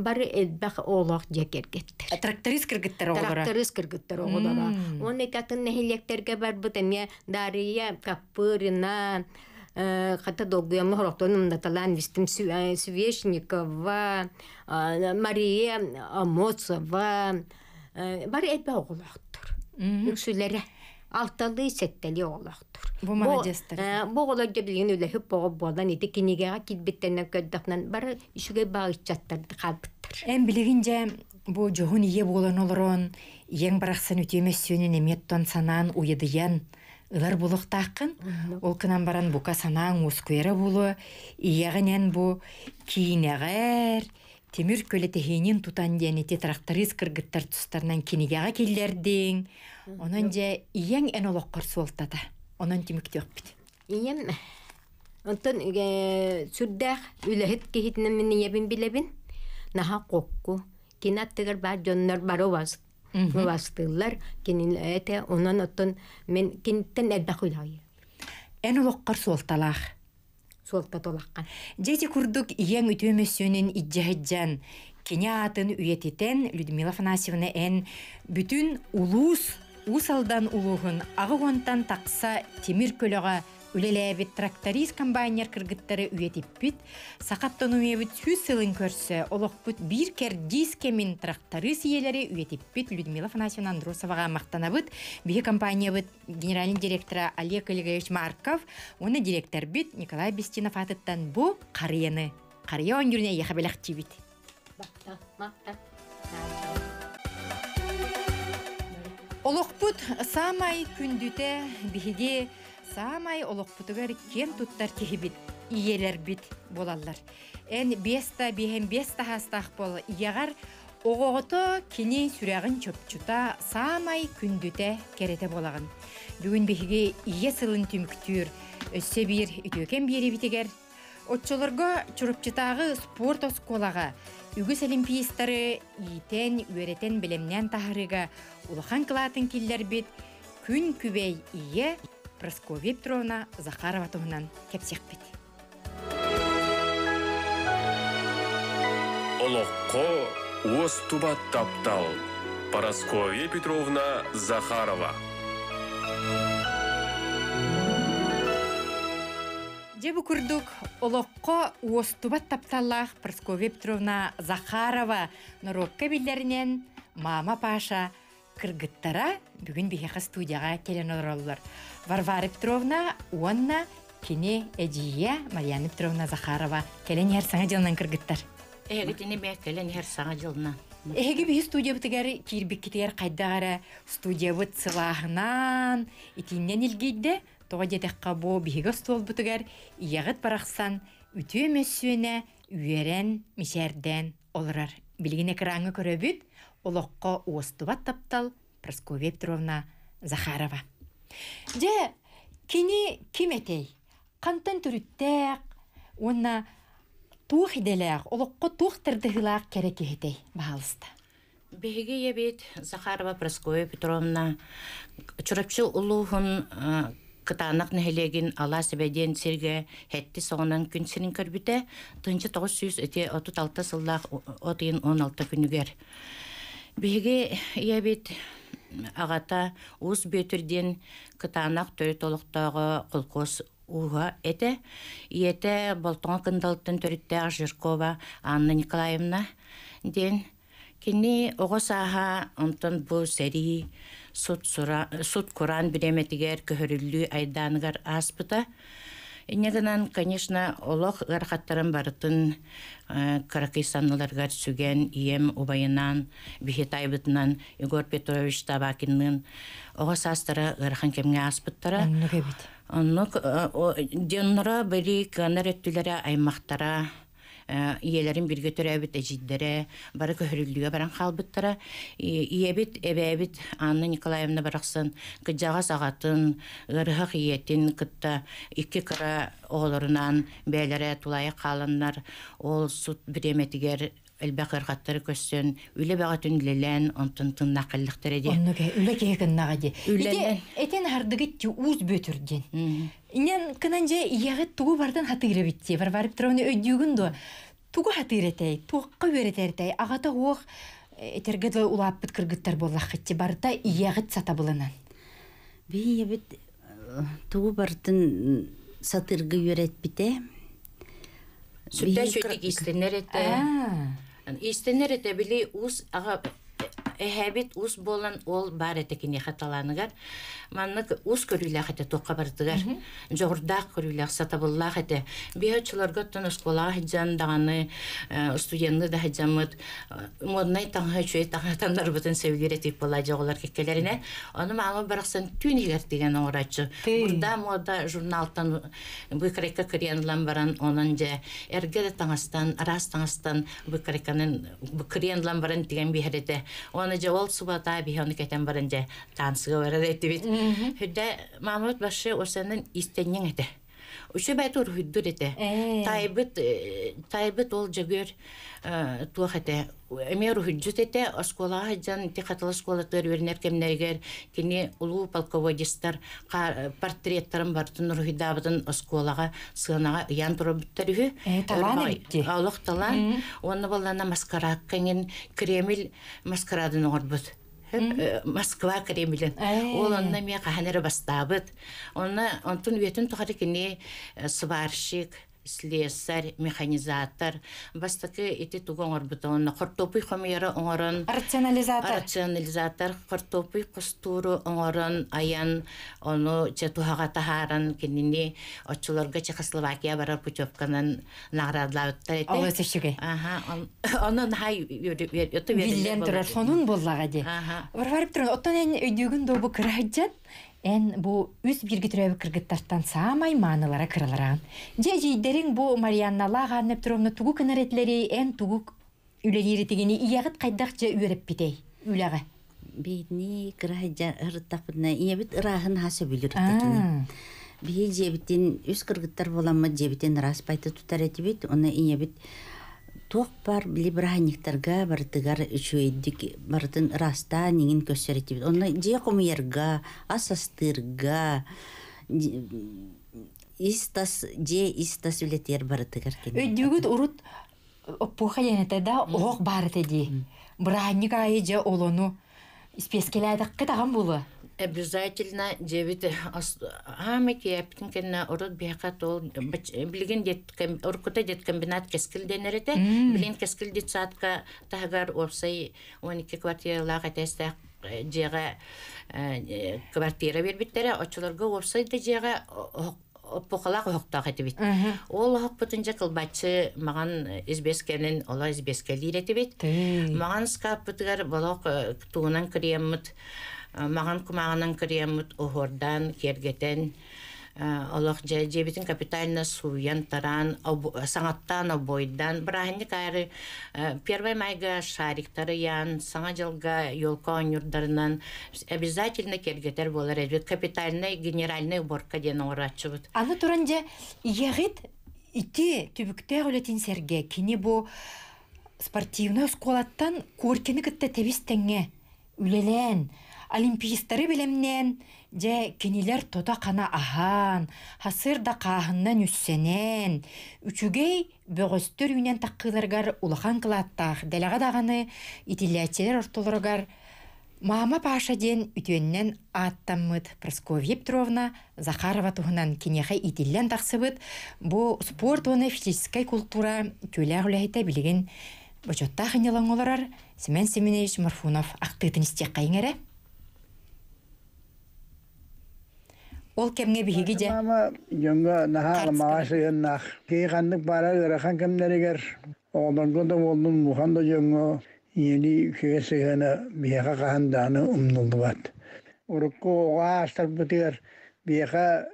S2: бары элбэх оҕолоох дьиэ кэргэттэр.
S1: Тракторист кыргыттар оҕолоро.
S2: Тракторист кыргыттар оҕолоро. Уонна атын нэһилиэктэргэ барбыт эмиэ Дария Капырина, хата долгуйаммы хорохтон умнаталаан истим Свешникова, Мария Амосова бары элбэх оҕолоохтор. Үксүлэрэ алталыы сэттэлии оҕолоохтор.
S1: Бу маладьыастар.
S2: Бу оҕолор дьэ билигин үлэһит боҕо буолан ити кинигэҕэ киирбиттэринэн көрдөхүнэн бары үчүгэй баҕа ыччаттар хаалбыттар.
S1: Эн билигин дьэ бу дьоһун ийэ буолан олорон ийэҥ барахсан үтүө мөссүөнүн эмиэ санаан уйадыйан ылар буолуохтааххын. Ол гынан баран бука санааҥ уоскуйара буолуо, ийэҕин эн бу киинэҕэр тимир көлөтөһиинин тутан диэн ити тракторист кыргыттар тустарынан кинигэҕэ киллэрдиҥ. Онон дьэ ийэҥ эн олоххор суолтата. Онон түмүктүөхпүт.
S2: Ийэм онтон сүрдээх үлэһит киһитинэн мин ийэбин билэбин. Наһаа хокку. Кини аттыгар баар дьоннор бары убастыыллар. Кини этэ онон оттон мин киниттэн элбэх үлэ
S1: Эн олоххор суолталаах.
S2: Суолтата улахан.
S1: Дьэ ити курдук ийэҥ үтүө мөссүөнүн илдьэ кини аатын үйэтитэн Людмила Афанасьевна эн бүтүн улуус Уус Алдан улууһун аҕы уонтан тахса тимир көлөҕө үлэлээбит тракторист-комбайнер кыргыттары үйэтиппит, саха автономиябыт 100 сылын көрсө олохпут биир кэрдиис кэмин тракторист ийэлэри үйэтиппит Людмила Афанасьевна Андросоваҕа махтанабыт. Биһи компаниябыт генеральный директора Олег Олегович Марков уонна директорбит Николай Бестинов аатыттан бу харыйаны харыйа оонньуурун эйиэхэ бэлэхтиибит. Олохпут саамай күндүтэ биһиги саамай олохпутугар киэн туттар киһибит ийэлэрбит буолаллар. Эн биэс да биэһэн биэс таһаастаах буол ийэҕэр оҕоҕото кини сүрэҕин чопчута саамай күндүтэ кэрэтэ буолаҕын. Бүгүн биһиги ийэ сылын түмүктүүр өссө биир үтүөкэн биэриибитигэр Оччолорго Чурапчытааҕы спорт оскуолаҕа үгүс олимпиецтары иитэн, үөрэтэн, бэлэмнээн таһаарыыга улахан кылаатын киллэрбит күн күбэй ийэ Прасковья Петровна Захарова туһунан кэпсиэхпит.
S3: Олоххо уостубат таптал Парасковья Петровна Захарова.
S1: Дьэ бу курдук олоххо уостубат тапталлаах Прасковья Петровна Захарова норуокка биллэринэн мама Паша кыргыттара бүгүн биһиэхэ студияҕа кэлэн олороллор. Варвара Петровна уонна кини эдьиийэ Марьяна Петровна Захарова кэлэн иһэр саҥа дьылынан кыргыттар.
S4: Эһигитини бээ кэлэн иһэр саҥа дьылынан.
S1: Эһиги биһи студиябытыгар киирбиккитигэр хайдах эрэ студиябыт сылааһынан итииннэн илгийдэ. Тоҕо диэтэххэ бу биһиги остуолбутугар ийэҕит барахсан үтүө мөссүөнэ үөрэн, мичээрдээн олорор. Билигин экраҥҥа көрөбүт, олоххо уостубат таптал Прасковья Петровна Захарова. Дьэ, кини ким этэй? Хантан төрүттээх уонна туох идэлээх, олоххо туох тардыһыылаах кэрэ киһитэй, баһаалыста?
S4: Биһиги ийэбит Захарова Прасковья Петровна Чурапчы улууһун Кытаанах нэһилиэгин Алаас Эбэ диэн сиргэ сэттис оҕонон күн сирин көрбүтэ. 1936 сыллаах от ыйын 16 күнүгэр. Биһиги ийэбит аҕата Уус Бүөтүр диэн Кытаанах төрүт олохтооҕо холкуос ууһа этэ. Ийэтэ Болтоҥо Кындалтан төрүттээх Жиркова Анна Николаевна диэн. Кини оҕо сааһа онтон бу сэрии сут-кураан бириэмэтигэр көһөрүллүү айдааныгар ааспыта. Инньэ гынан, конечно, олох ыарахаттарын барытын кыракый санныларыгар сүгэн, ийэм убайынаан, биһи таайбытынан Егор Петрович Табакинныын оҕо саастара ыарахан кэмҥэ ааспыттара.
S1: Оннук эбит.
S4: Оннук дьонноро били кыанар өттүлэрэ аймахтара ийэлэрин бииргэ төрөөбүт эдьиийдэрэ бары көһөрүллүүгэ баран хаалбыттара. Ийэбит, эбээбит Анна Николаевна барахсан кырдьаҕас аҕатын, ыарыһах ийэтин кытта икки кыра оҕолорунаан бэйэлэрэ тулаайах хааланнар, ол сут бириэмэтигэр элбэх ыарахаттары көрсөн, үлэ бөҕөтүн үлэлээн, онтон тыннаах кэллэхтэрэ дии.
S1: Оннук үлэ киһи кыннаҕа дии. Ити этин хардыгыт уус Бүөтүр диэн. Инэн кынан дьэ ийэҕит тугу бардын хатыыр эбит дии. Варвара Петровна өйдүүгүн дуо? Тугу хатыыр этэй, туохха үөрэтэр этэй, аҕата уох этэргэ дылы улааппыт кыргыттар буоллаххытчы барыта ийэҕит сатабылынан.
S5: Биһиэбит тугу барытын сатыырга үөрэтпитэ.
S4: Сүрдээх үчүгэйдик иистэнэр этэ. Иистэнэр этэ били уус аҕа эһээбит уус буолан ол баар этэ киниэхэ талааныгар. Маннык уус көрүүлээх этэ туохха барытыгар. Дьоҕурдаах көрүүлээх, сатабыллаах этэ. Биһи оччолорго оттон оскуолаҕа сылдьан даҕаны, студенныы да сылдьаммыт моднай таҥаһа үчүгэй таҥаһа таннарбытын сөбүлүүр этик буолаа дьоҕулар кэккэлэринэ. Ону маама барахсан түүн иһигэр тигэн оҥорооччу. Бурда мода журналтан быыкарайка кырыйан ылан баран, онон дьэ эргэ да таҥастан, араас таҥастан быыкарайканын кырыйан ылан баран тигэн биһэр этэ. Оны дьэ ол субата биһи ону кэтэн баран дьэ танцыга барар этибит. Хүрдэ маамабыт башы осанын истэнньэҥ этэ. Үчүгэй уруһуйдуур этэ. Таайбыт таайбыт ол Дьөгүөр туох этэ эмиэ уруһуйдьут этэ. Оскуолаҕа сылдьан ити Хатылы оскуолатыгар үөрэнэр кэмнэригэр кини улуу полководецтар портреттарын барытын уруһуйдаабытын оскуолаҕа сыанаҕа ыйаан турарбыттар үһү.
S1: Талаан эбитти.
S4: Олох талаан. Уонна буоллаана маскараакка иҥин Кремль маскарадын оҥорбут. Москва Кремлин. Ол онно эмиэ хаһан эрэ бастаабыт. Онно онтун үйэтин тухары кини сварщик, слесарь, механизатор. Бастакы ити тугу оҥорбута онно хортуопуй хомуйары оҥорон
S1: рационализатор.
S4: Рационализатор хортуопуй хостууру оҥорон айан ону чэ туһаҕа таһааран кинини оччолорго Чехословакия барар путевканан наҕараадалаабыттар этэ.
S1: Олус үчүгэй.
S4: Аха, онон хай
S1: Биллэн турар сонун буоллаҕа дии. Варвара Петровна, оттон эн өйдүүгүн дуу бу кыра сылдьан эн бу үс бииргэ төрөөбүт кыргыттартан саамай маанылара кыралараан. Дьэ эдьиийдэриҥ бу Марианналаах Анна Петровна тугу гынар этилэрий, эн тугу үлэлиир этигини ийэҕит хайдах дьэ үөрэппитэй үлэҕэ?
S5: Биһини кыра сылдьан ырыттахпытына ийэбит ырааһын аһа сөбүлүүр этэ кини. Биһи дьиэбитин үс кыргыттар буоламмыт дьиэбитин ыраас байта тутар этибит. Уонна ийэбит туох баар били бырааһынньыктарга барытыгар үчүгэйдик барытын ыраастаан иҥин көрсөр этибит. Онно дьиэ хомуйарга, ас астыырга, ис-тас дьиэ ис-тас үлэтигэр барытыгар кини.
S1: Өйдүүгүт урут оппуоха диэн этэ да оһох баар этэ дии. Бырааһынньык аайы дьэ олону испиэскэлээтэххэ таҕам буолуо.
S4: Обязательно дьиэбит аамай киэппитин кэннэ урут биһиэхэ тол билигин уруккута деткомбинат Кэскил дэнэр этэ. Билигин Кэскил детсадка таһыгар уопсай 12 квартиралаах этээстээх дьиэҕэ квартира биэрбиттэрэ. Оччолорго уопсай да дьиэҕэ оппухалаах оһохтоох этибит. Ол оһохпутун дьэ кылбаччы маҕан избиэскэнин оло избиэскэлиир этибит. Маҕан ыскааппытыгар болох тугунан кырыйаммыт, маҕан кумааҕынан кырыйаммыт оһуордаан, киэргэтэн олох дьэ дьиэбитин капитально сууйан тараан саҥаттаан обойдаан бырааһынньык аайы первый майга шариктары ыйаан саҥа дьылга елка оонньуурдарынан обязательно киэргэтэр буолар эбит капитальный генеральный уборка диэн оҥорооччубут.
S1: Аны туран дьэ ийэҕит ити түбүктээх үлэтин сэргэ кини бу спортивнай оскуолаттан Коркины кытта тэбис тэҥҥэ үлэлээн олимпийстары бэлэмнээн дьэ кинилэр тото-хана аһаан хасыр да хааһыннан үссэнэн үчүгэй бөҕөстөр үүнэн таххыыларыгар улахан кылааттаах дэлэҕэ даҕаны итиллээччилэр ортолоругар Мама Паша диэн үтүөннэн ааттаммыт Прасковья Петровна Захарова туһунан киниэхэ иитиллэн тахсыбыт бу спорт уонна физическэй култуура үтүөлээх үлэһитэ билигин бочуоттаах ынньалаҥ олорор Семен Семенович Морфунов ахтыытын истиэххэйиҥ эрэ. Ол кэмҥэ биһиги дьэ
S6: Мама дьоҥҥо наһаа аламаҕай сыһыаннаах. Киһи ханнык баара ыарахан кэмнэригэр оҕолорго да буоллун, улахан да дьоҥҥо ийэни үчүгэй сыһыана биһиэхэ хаһан даҕаны умнуллубат. Урукку оҕо аастарбытыгар биһиэхэ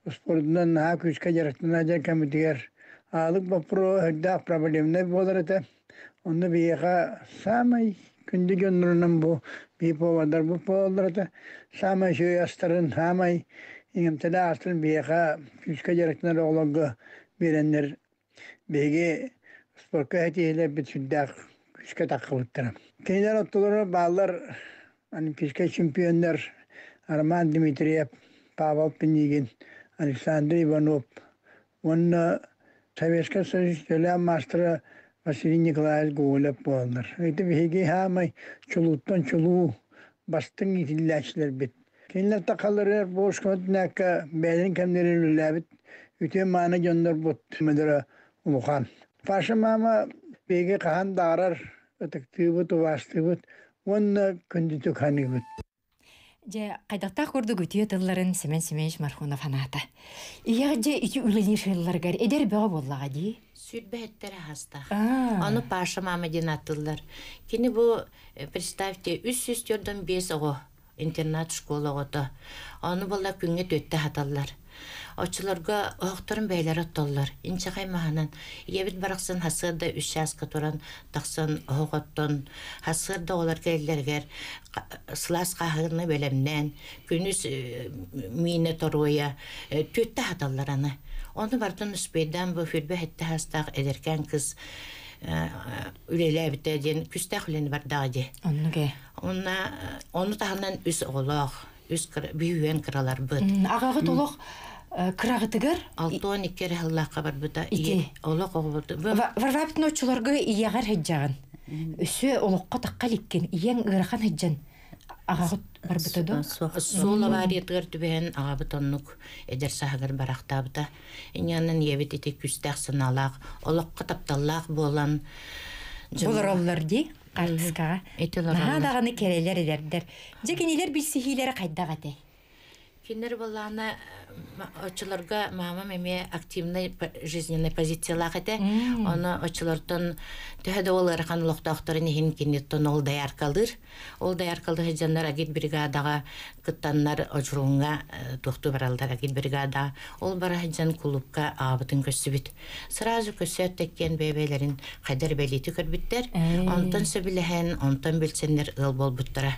S6: успуордунан наһаа күүскэ дьарыктана дьон кэммитигэр аалык боппуруоһа сүрдээх проблемнай буолар этэ. Онно биһиэхэ саамай күндү дьоннорунан бу биһи повардарбыт буолаллар этэ. Саамай үчүгэй астарын, саамай иҥэмтэлээх астарын биһиэхэ күүскэ дьарыктанар оҕолорго биэрэннэр биһиги спорка этиилэрбит сүрдээх күүскэ таххыбыттара. Кинилэр оттолоро бааллар олимпийскай чемпионнар Роман Дмитриев, Павел Пинигин, Александр Иванов уонна Советскай Союз төлөөн маастара Василий Николаевич Гоголев буолаллар. Ити биһиги хаамай чулууттан чулуу бастыҥ иитиллээччилэрбит. Кинилэр тахаларыгар буоскуотунакка бэйэлэрин кэмнэрин үлэлээбит үтүө мааны дьоннорбут мөдөрө улахан. Паша маама биһиги хаһан даҕарар ытыктыыбыт, убаастыыбыт уонна күндүтүк саныыбыт.
S1: Дьэ, хайдахтаах курдук үтүө тылларын Семен Семенович Мархунов анаата. Ийэҕэ дьэ ити үлэлиир сылларыгар эдэр бөҕө буоллаҕа дии.
S4: Сүүрбэһиттэр аһастаах. Ону Паша мама диэн ааттыыллар. Кини бу, представьте, 345 оҕо интернат школа оҕото. Ону буолла күҥҥэ түөттэ аһаталлар. Оччолорго оһохторун бэйэлэрэ оттоллор. Инчэҕэй маһынан ийэбит барахсан сарсыарда үс чааска туран тахсан оһох оттон сарсыарда оҕолор кэлэллэригэр сылаас хааһыны бэлэмнээн күнүс миинэ торуойа түөттэ аһаталлар аны. Ону барытын успейдаан бу хүрбэ сэттэ саастаах эдэркээн кыыс үлэлээбитэ диэн күстээх үлэни бардаҕа дии.
S1: Оннук ээ.
S4: Онна ону таһынан үс оҕолоох, үс бүһүөн кыраларбыт.
S1: Аҕаҕыт олох кыраҕытыгар
S4: 62 эрэ сыллаахха барбыта.
S1: Ити.
S4: Олох оҕобут.
S1: Варвара оччолорго ийэҕэр сылдьаҕын. Өссө олоххо тахха иликкин. Ийэҥ ыарахан сылдьан аҕаҕыт барбыта дуо?
S4: Суол авариятыгар түбэһэн аҕабыт оннук эдэр сааһыгар барахтаабыта. Инньэнэн ийэбит ити күүстээх санаалаах, олоххо тапталлаах буолан
S1: Олороллор дии хаартыскаҕа. Наһаа даҕаны кэрэлэр эдэрдэр. Дьэ кинилэр билсиһиилэрэ хайдах этэй?
S4: Кинилэр буоллаҕына оччолорго мамам эмиэ активнай жизненный позициялаах этэ. Ону оччолортон төһө да ол ыарахан олохтоохторун иһин киниттэн ол дояркалыыр. Ол дояркалыы сылдьаннар агитбригадаҕа кыттаннар Одьулууҥҥа туохтуу бараллар агитбригада. Ол бара сылдьан кулуупка аҕабытын көрсүбүт. Сразу көрсөөт тэккиэн бэйэ-бэйэлэрин хайдар бэлиити көрбүттэр. Онтон сөбүлэһэн, онтон билсэннэр ыал буолбуттара.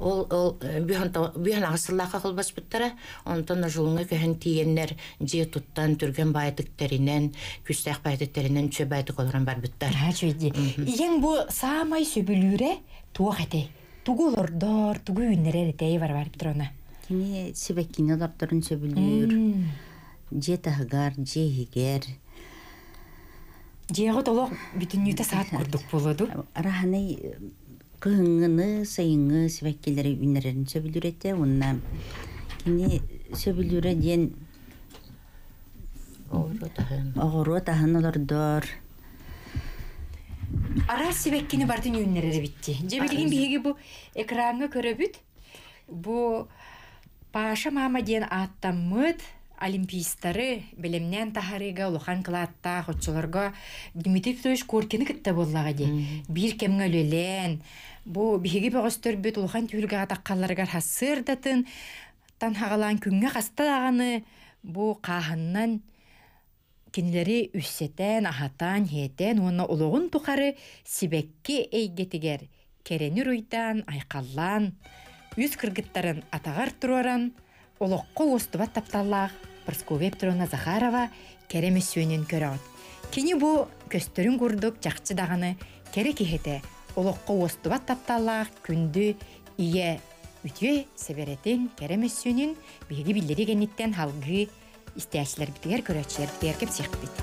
S4: Ол ол бүһэн аҕыс сыллаахха холбоспуттара. Онтон Ожулуҥҥа көһөн тиийэннэр дьиэ туттан, түргэн баайтык тэринэн, күстээх баайтык тэринэн, үчүгэй баайтык олорон барбыттар.
S1: Үчүгэй Ийэҥ бу саамай сөбүлүүрэ туох этэй? Тугу олордор, тугу үүннэрэр этэй Варвара Петровна?
S5: Кини сибэккини олордорун сөбүлүүр. Дьиэ таһыгар, дьиэ иһигэр.
S1: Дьиэҕит олох бүтүннүүтэ саат курдук буолуо дуу?
S5: Араһанай кыһыҥҥыны, сайыҥҥы сибэккилэри үүннэрэрин сөбүлүүр этэ уонна кини сөбүлүүрэ диэн
S4: Оҕуруот аһын.
S5: Оҕуруот аһын олордор.
S1: Араас сибэккини барытын үүннэрэр эбит дии. Дьэ билигин биһиги бу экраҥҥа көрөбүт. Бу Паша мама диэн ааттаммыт олимпийстары бэлэмнээн таһаарыыга улахан кылааттаах оччолорго Дмитрий Петрович Коркины кытта буоллаҕа дии. Биир кэмҥэ үлэлээн, бу биһиги бөҕөстөрбүт улахан түһүлгэҕэ таххалларыгар сарсыардатын танһаҕалаан күҥҥэ хаста даҕаны бу хааһыннан кинилэри үссэтэн, аһатан, иһэтэн уонна олоҕун тухары сибэкки эйгэтигэр кэрэни уруйдаан, айхаллаан, үс кыргыттарын атаҕар туруоран, олоххо уостубат тапталлаах Прасковья Петровна Захарова кэрэ мөссүөнүн көрөҕүт. Кини бу көстөрүн курдук чахчы даҕаны кэрэ киһитэ, олоххо уостубат тапталлаах күндү ийэ үтүө сэбэрэтин, кэрэ мөссүөнүн биһиги биллэрии кэнниттэн салгыы истээччилэрбитигэр, көрөөччүлэрбитигэр кэпсиэхпит.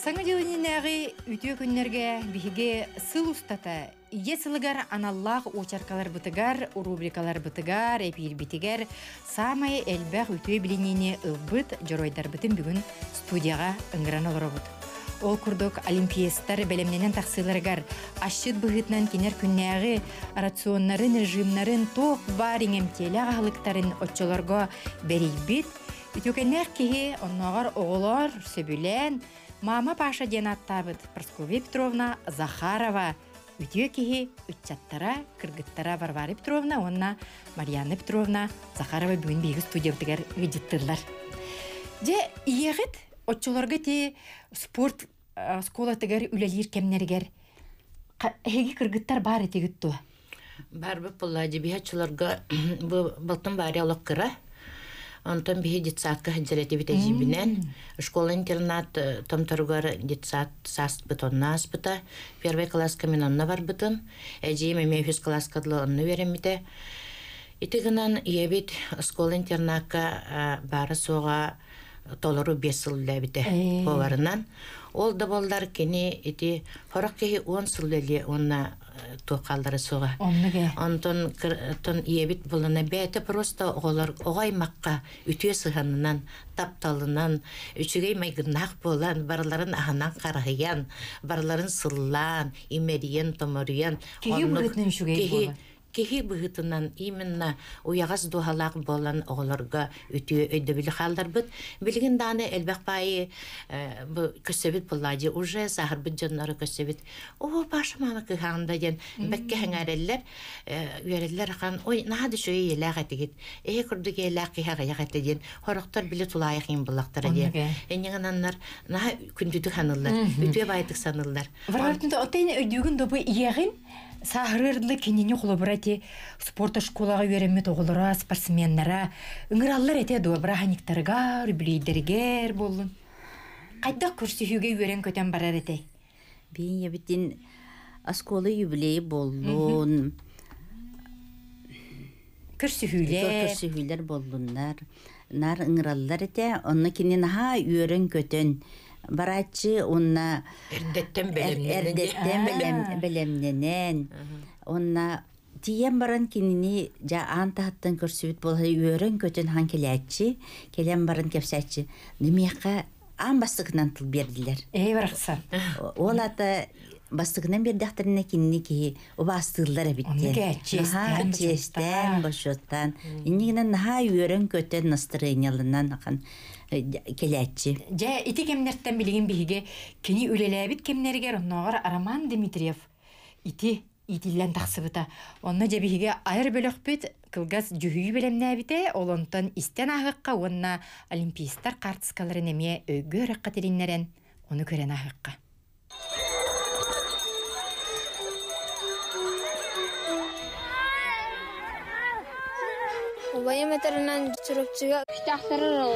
S1: Саҥа дьыл иннинээҕи үтүө күннэргэ биһиги сыл устата Ийэ сылыгар аналлаах уочаркаларбытыгар, рубрикаларбытыгар, эпиирбитигэр саамай элбэх үтүө билиниини ылбыт дьоруойдарбытын бүгүн студияҕа ыҥыран олоробут. Ол курдук олимпиецтар бэлэмнэнэн тахсыыларыгар асчыт быһыытынан кинилэр күннээҕи рационнарын, режимнарын, туох баар иҥэмтиэлээх аһылыктарын оччолорго бэрийбит үтүөкэннээх киһи оннооҕор оҕолор сөбүлээн Мама Паша диэн ааттаабыт Прасковья Петровна Захарова үтүө киһи ыччаттара, кыргыттара Варвара Петровна уонна Марьяна Петровна Захарова бүгүн биһиги студиябытыгар ыалдьыттыыллар. Дьэ, ийэҕит оччолорго ити спорт оскуолатыгар үлэлиир кэмнэригэр эһиги кыргыттар баар этигит дуо?
S4: Барбыт буолла дьибиһэ оччолорго бу балтым баарыйа олох кыра. Онтон биһи детсадка сылдьар этибит эдьиийбинэн. Школа-интернат томторугар детсад сааспыт онно ааспыта. Первый класска мин онно барбытым. Эдьиийим эмиэ үһүс класска дылы онно үөрэммитэ. Ити гынан ийэбит оскуола-интернакка баара-суоҕа толору 5 сыл үлэлээбитэ поварынан. Ол да буоллар кини ити сорох киһи 10 сыл үлэлиэ уонна туох хааллара суоҕа. Онтон тон ийэбит булана бэйэтэ просто оҕолор оҕо аймахха үтүө сыһыанынан, тапталынан, үчүгэй майгыннаах буолан, барыларын аһынан хараһыйан, барыларын сыллаан, имэрийэн-томоруйан
S1: Киһи быһыытынан үчүгэй буолан.
S4: Киһи быһыытынан именно уйаҕас дууһалаах буолан оҕолорго үтүө өйдөбүлү хаалларбыт. Билигин даҕаны элбэх баайы бу көрсөбүт буллаадьы уже сааһырбыт дьоннору көрсөбүт. Оо, Паша мама кыһаанда диэн бэккэ сэҥээрэллэр, үөрэллэр ахан, ой, наһаа да үчүгэй ийэлээх этигит. Эһи курдук ийэлээх киһи аҕыйах этэ диэн сорохтор били тулаайах иин буллахтара диэн. Инньэ наһаа күндүтүк саныыллар, үтүө баайтык саныыллар.
S1: Варвара отын өйдүүгүн добу ийэҕин сааһырыырдылы кинини холобура ити спорт школаҕа үөрэммит оҕолоро, спортсменнара ыҥыраллар этэ дуо бырааһынньыктарыгар, үбүлүөйдэригэр буоллун. Хайдах көрсүһүүгэ үөрэн-көтөн барар этэй?
S5: Биин ийэбитин оскуола юбилейи буоллун,
S1: Көрсүһүүлэр.
S5: Көрсүһүүлэр буоллуннар. Нар ыҥыраллар этэ. Онно кини наһаа үөрэн-көтөн барааччы уонна
S4: эрдэттэн
S5: бэлэмнэнэн бэлэмнэнэн уонна тиийэн баран кинини дьэ аан таһыттан көрсүбүт буолла үөрэн-көтөн хаан кэлээччи кэлэн баран кэпсээччи миэхэ аан бастакынан тыл биэрдилэр.
S1: Ээ барахсан.
S5: Ол ата бастакынан биэрдэхтэринэ кинини киһи убаастыыллар эбит диэн. Наһаа чиэстээн, бочуоттаан. Иннигинэн наһаа үөрэн-көтөн настырыанньаланан ахан кэлээччи.
S1: Дьэ, ити кэмнэртэн билигин биһиги кини үлэлээбит кэмнэригэр оннооҕор Роман Дмитриев ити иитиллэн тахсыбыта. Онно дьэ биһиги айар бөлөхпүт кылгас дьүһүйүү бэлэмнээбитэ, ол онтон истэн ааһыахха уонна олимпийстар хаартыскаларын эмиэ өйгө өрөххө тилиннэрэн ону көрөн ааһыахха.
S7: Убайым этэринэн Чурапчыга күүстээхтэр эрэ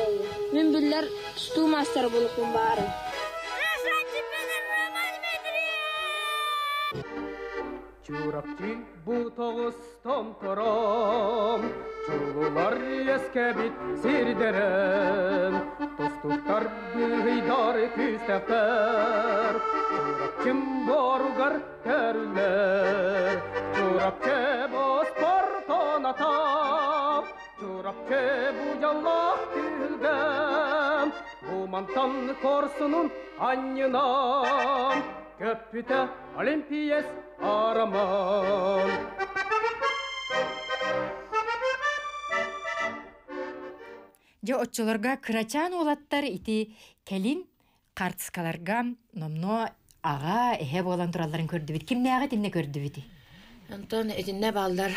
S7: Мин биллэр тустуу маастара буолуохпун баҕарабын.
S8: Чурапчы бу тоҕус томтором, чулулар үөскэбит сирдэрин, тустуктар быыһыйдар күүстэхтэр, Чурапчым боругар төрүллэр, Чурапчы боспортон атап, Чурапчы бу дьоллоох түһүлгэм, бу мантан корсунун анньынан, көппүтэ Олимпиец Араман.
S1: Дьэ оччолорго кырачаан уолаттар ити кэлин хаартыскаларга номнуо аҕа, эһэ буолан туралларын көрдүбүт. Кимнээҕи итиннэ көрдүбүтүй?
S4: Онтон итиннэ бааллар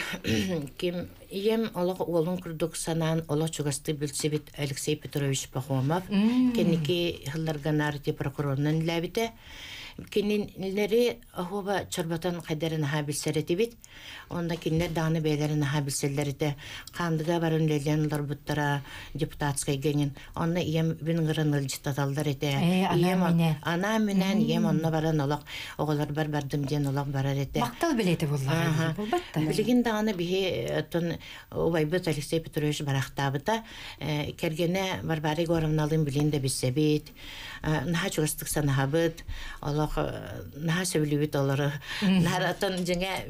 S4: ким ийэм олох уолун курдук санаан олох чугастыы билсибит Алексей Петрович Пахомов кэнники сылларга наар прокурорунан үлээбитэ. Кинилэри оһуоба чорботон хайдары наһаа билсэр этибит. Онно кинилэр даҕаны бэйэлэрин наһаа билсэллэр этэ. Хаандыга баран үлэлээн олорбуттара депутатскайга иҥин. Онно ийэм бүн ыҥыран ыалдьыттаталлар этэ.
S1: Ийэм
S4: анаан-минээн ийэм онно баран олох оҕолорбор бардым диэн олох барар этэ.
S1: Махтал билиэтэ буоллаҕа буолбатта.
S4: Билигин даҕаны биһи оттон убайбыт Алексей Петрович барахтаабыта. Кэргэнэ Варвара Егоровналыын билин да билсэбит. Наһаа чугастык санаһабыт, олох наһаа сөбүлүүбүт олору. Наһаа оттон дьиҥэ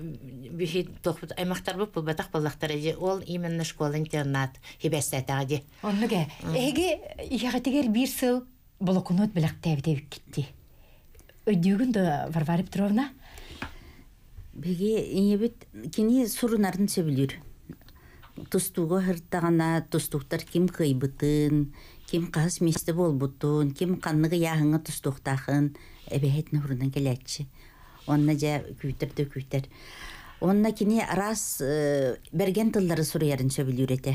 S4: биһи туохпут аймахтарбыт булбатах буоллахтара дии. Ол именно школа-интернат хибэстээтэҕэ дии.
S1: Оннук ээ. Эһиги ийэҕитигэр биир сыл болокунуот бэлэхтээбит эбиккит дии. Өйдүүгүн да, Варвара Петровна?
S5: Биһиги ийэбит кини сурунарын сөбүлүүр. Тустууга сырыттаҕына тустууктар ким кыайбытын, ким хаһыс миэстэ буолбутун, ким ханнык ыйааһыҥҥа тустуохтаахын эбэһэтин уһурунан кэлээччи. Онно дьэ күүтэр да күүтэр. Онно кини араас бэргэн тыллары суруйарын сөбүлүүр этэ.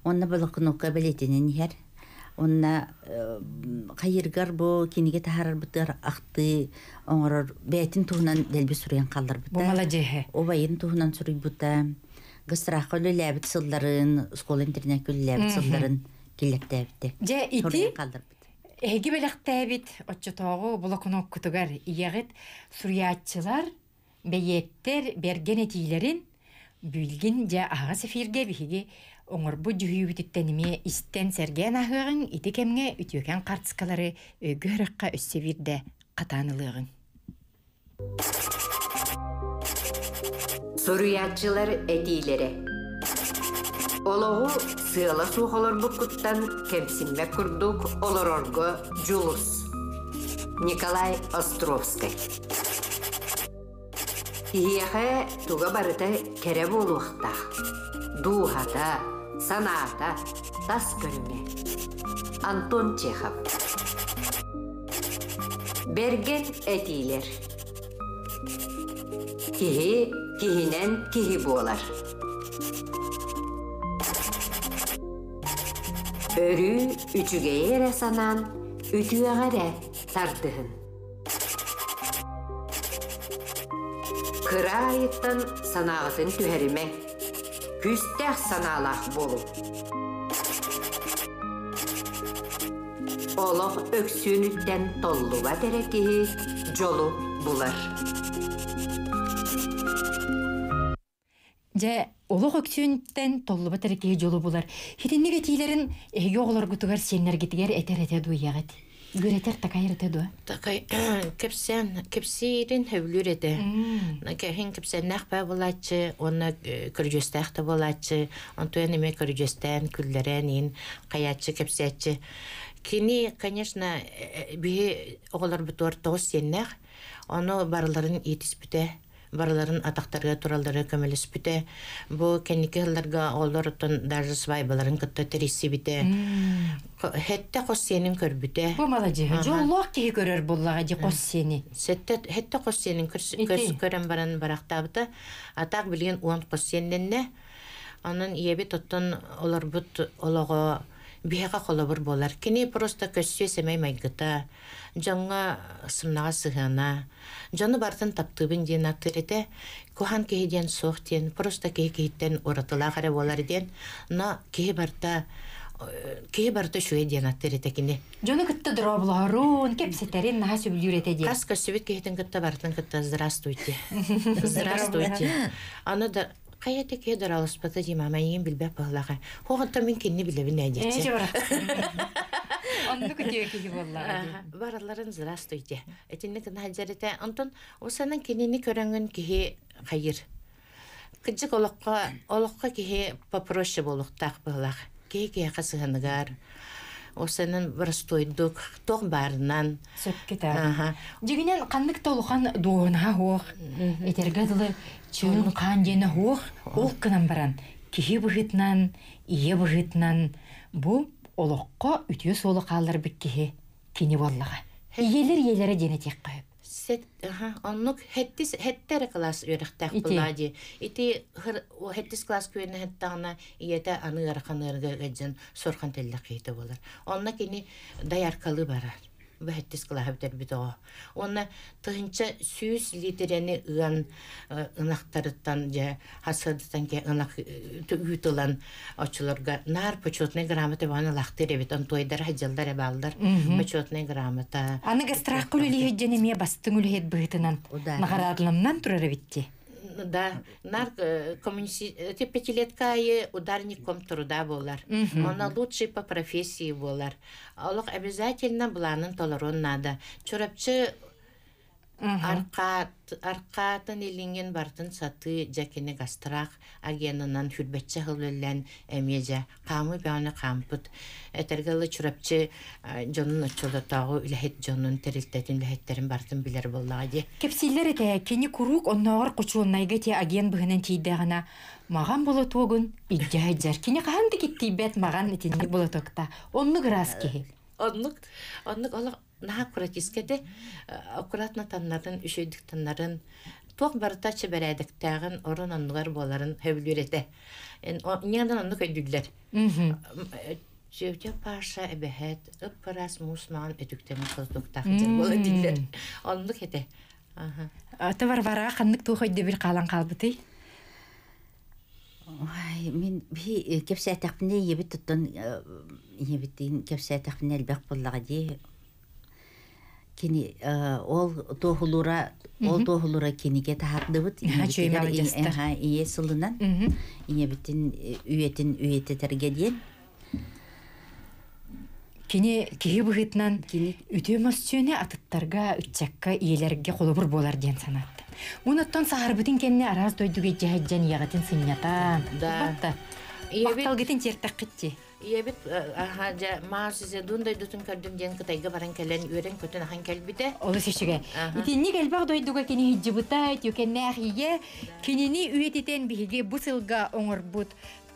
S5: Онно блокнокка бэлиэтинэн иһэр. Онно хайыргар бу кинигэ таһаарарбытыгар ахтыы оҥорор бэйэтин туһунан дэлби суруйан хаалларбыта.
S1: Бу маладьыаһы.
S5: Убайын туһунан суруйбута. Гострахха үлэлээбит сылларын, школа-интернакка үлэлээбит сылларын киллэртээбитэ.
S1: Дьэ ити эһиги бэлэхтээбит оччотооҕу блокноккутугар ийэҕит суруйааччылар, бэйиэттэр бэргэн этиилэрин Билгин дьэ аһаҕас эфиргэ биһиги оҥорбут дьүһүйүүбүтүттэн эмиэ истэн сэргээн ааһыаҕыҥ, ити кэмҥэ үтүөкэн хартыскалары өйгө-сүрэххэ өссө биирдэ хатаан ылыаҕыҥ.
S9: Суруйааччылар этиилэрэ Олоҕу сыала суох олорбуккуттан кэмсиммэт курдук олорорго дьулус. Николай Островскай Киһиэхэ туга барыта кэрэ буолуохтаах: дууһата, санаата, тас көрүҥэ. Антон Чехов Бэргэн этиилэр Киһи киһинэн киһи буолар. Өрүү үчүгэйи эрэ санаан, үтүөҕэ эрэ тардыһын. Кыра аайыттан санааҕытын түһэримэҥ, күүстээх санаалаах буолуҥ. Олох өксүөнүттэн толлубат эрэ киһи дьолу булар.
S1: Дьэ, олох өксүөнүттэн толлубат эрэ киһи дьолу булар. Итинник этиилэрин эһиги оҕолоргутугар, сиэннэргитигэр этэр этэ дуо ийэҕит? Үөрэтэр такайар этэ дуо?
S4: Такай кэпсээн кэпсиирин сөбүлүүр этэ. Кэһин кэпсээннээх баа буолааччы уонна көрүдьүөстээх да буолааччы. Онтуйан эмиэ көрүдьүөстээн, күллэрэн иин хайааччы кэпсээччи. Кини, конечно, биһи оҕолорбутугар тоҕус сиэннээх. Ону барыларын иитиспитэ барыларын атахтарыгар тураллара көмөлөспүтэ. Бу кэнники сылларга оҕолор оттон даже свайбаларын кытта тэрийсибитэ. Хэттэ хос сиэнин көрбүтэ.
S1: Бу маладьыһы. Дьоллоох киһи көрөр буллаҕа дии хос сиэни.
S4: Сэттэ хэттэ хос сиэнин көрөн баран барахтаабыта. А так билигин уон хос сиэннэннэ. Онон ийэбит оттон олорбут олоҕо биһиэхэ холобур буолар. Кини просто көссүө сэмэй майгыта, дьоҥҥо сымнаҕас сыһыана, дьону барытын таптыыбын диэн аттыыр этэ. Куһаҕан киһи диэн суох диэн, просто киһи киһиттэн уратылаах эрэ буолар диэн. Но киһи барыта киһи барыта үчүгэй диэн аттыыр этэ кини.
S1: Дьону кытта дорооболоһорун, кэпсэтэрин наһаа сөбүлүүр этэ диэн.
S4: Хас көрсүбүт киһитин кытта барытын кытта здравствуйте. Здравствуйте. Аны да хайа киһи дороолоспото дии мама эйигин билбэт быһылаах хоҕонтон мин кинини билэбин ээ диэччи.
S1: Оннук үтүө киһи буоллаҕа дии.
S4: Бараларын здравствуйте. Итинник наһадьарите. Онтон усанан кинини көрөҥүн киһи хайыр. Кыдьык олоххо олоххо киһи попроще буолуохтаах быһылаах. Киһи киһиэхэ сыһаныгар осанан боростуойдук туох баарынан
S1: Сөпкө этэ. Дьигинэн ханнык да улахан дуоһунаһа суох, этэргэ дылы чыын хаан диэнэ суох, ол гынан баран киһи быһыытынан, ийэ быһыытынан бу олоххо үтүө суолу хаалларбыт киһи кини буоллаҕа. Ийэлэр ийэлэрэ диэн этиэххэ сөп.
S4: Сет, оннук хэттис хэтте эрэ класс үөрэхтээх буоллаа дии. Ити хэттис класс күөнэ хаттаҕына ийэтэ аны ыарахан ыарыга ыалдьан сорхон тэллэх киһитэ буолар. Онно кини дояркалыы барар. Бу сэттис кылааһы бүтэрбит оҕо. Уонна 1100 литрени ыан ынахтарыттан дьэ хасыадыттан ке ынах үүт ылан оччолорго наар почетная грамота баҕан ылахтыыр эбит онтуойдара сылдьаллар эбааллар почетная грамота
S1: Аны гастрахка үлэлиһит дьэн эмиэ бастыҥ үлэһит быһыытынан наҕараадаламнан турар эбитти.
S4: Да, нар коммуниsti пятилетка айы ударник комтруда буолар. Она лучший по профессии буолар. Олох обязательно былаанын толоруон наада. Чурапчы аркаатын илиҥин бартын сатыы дьэ кини гастрах агенынан хүрбэччэ сыл үллэн эмиэ дьэ хаамыы бөҕөнү хаампыт. Этэргэ дылы Чурапчы дьонун оччолотооҕу үлэһит дьонун тэрилтэтин үлэһиттэрин барытын билэр буоллаҕа дии.
S1: Кэпсииллэр этэ, кини куруук оннооҕор хочуоннайга ти агент быһынан тиийдэҕинэ маҕан болотуогун илдьэ сылдьар. Кини хаһан да киттийбэт маҕан итинник болотуокта. Оннук ыраас киһи.
S4: Оннук, оннук олох наһаа аккуратистка этэ. Аккуратно таннарын, үчүгэйдик таннарын, туох барыта чэбэрээдэктээҕин, орун оннугар буоларын сөбүлүүр этэ. Инньэ оннук өйдүүллэр. Тетя Паша эбэһэт ып-ыраас муус маҕан өтүктэммит холтуктаах дьон буола дииллэр. Оннук этэ.
S1: Ата Варвара ханнык туох өйдөбүл хаалан хаалбытый?
S5: Ой, мин би кэпсээтэхпинэ ийэбит оттон ийэбитин кэпсээтэхпинэ элбэх буоллаҕа дии. Кини ол туоһулуура ол туоһулуура кинигэ таһаардыбыт. Ийэ сылынан ийэбитин үйэтин үйэтитэргэ диэн.
S1: Кини киһи быһыытынан үтүө мөссүөнэ атыттарга, ыччакка, ийэлэргэ холобур буолар диэн санааттым. Онуттан саһарбытын кэннэ араас дойдуга дьэһэддьэн ийэҕитин сынньатан.
S4: Да.
S1: Махталгытын тиэртэххит
S4: Ийэбит аха дьэ Мао Цзэдун дойдутун көрдүм диэн Кытайга баран кэлэн үөрэн-көтөн ахан кэлбитэ.
S1: Олус үчүгэй. Итинник элбэх дойдуга кини сылдьыбыта, үтүөкэннээх ийэ кинини үйэтитэн биһиги бу сылга оҥорбут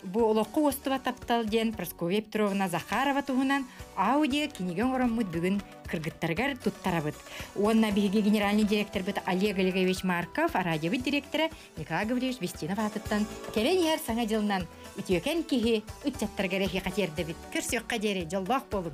S1: бу олоххо уостубат таптал диэн Прасковья Петровна Захарова туһунан аудио кинигэ оҥороммут бүгүн кыргыттарыгар туттарабыт. Уонна биһиги генеральный директорбыт Олег Олегович Марков, радиобыт директора Николай Гаврильевич Бестинов аатыттан кэлэн иһэр Саҥа дьылынан үтүөкэн киһи ыччаттарыгар эһиэхэ тиэрдэбит. Көрсүөххэ диэри дьоллоох буолуҥ!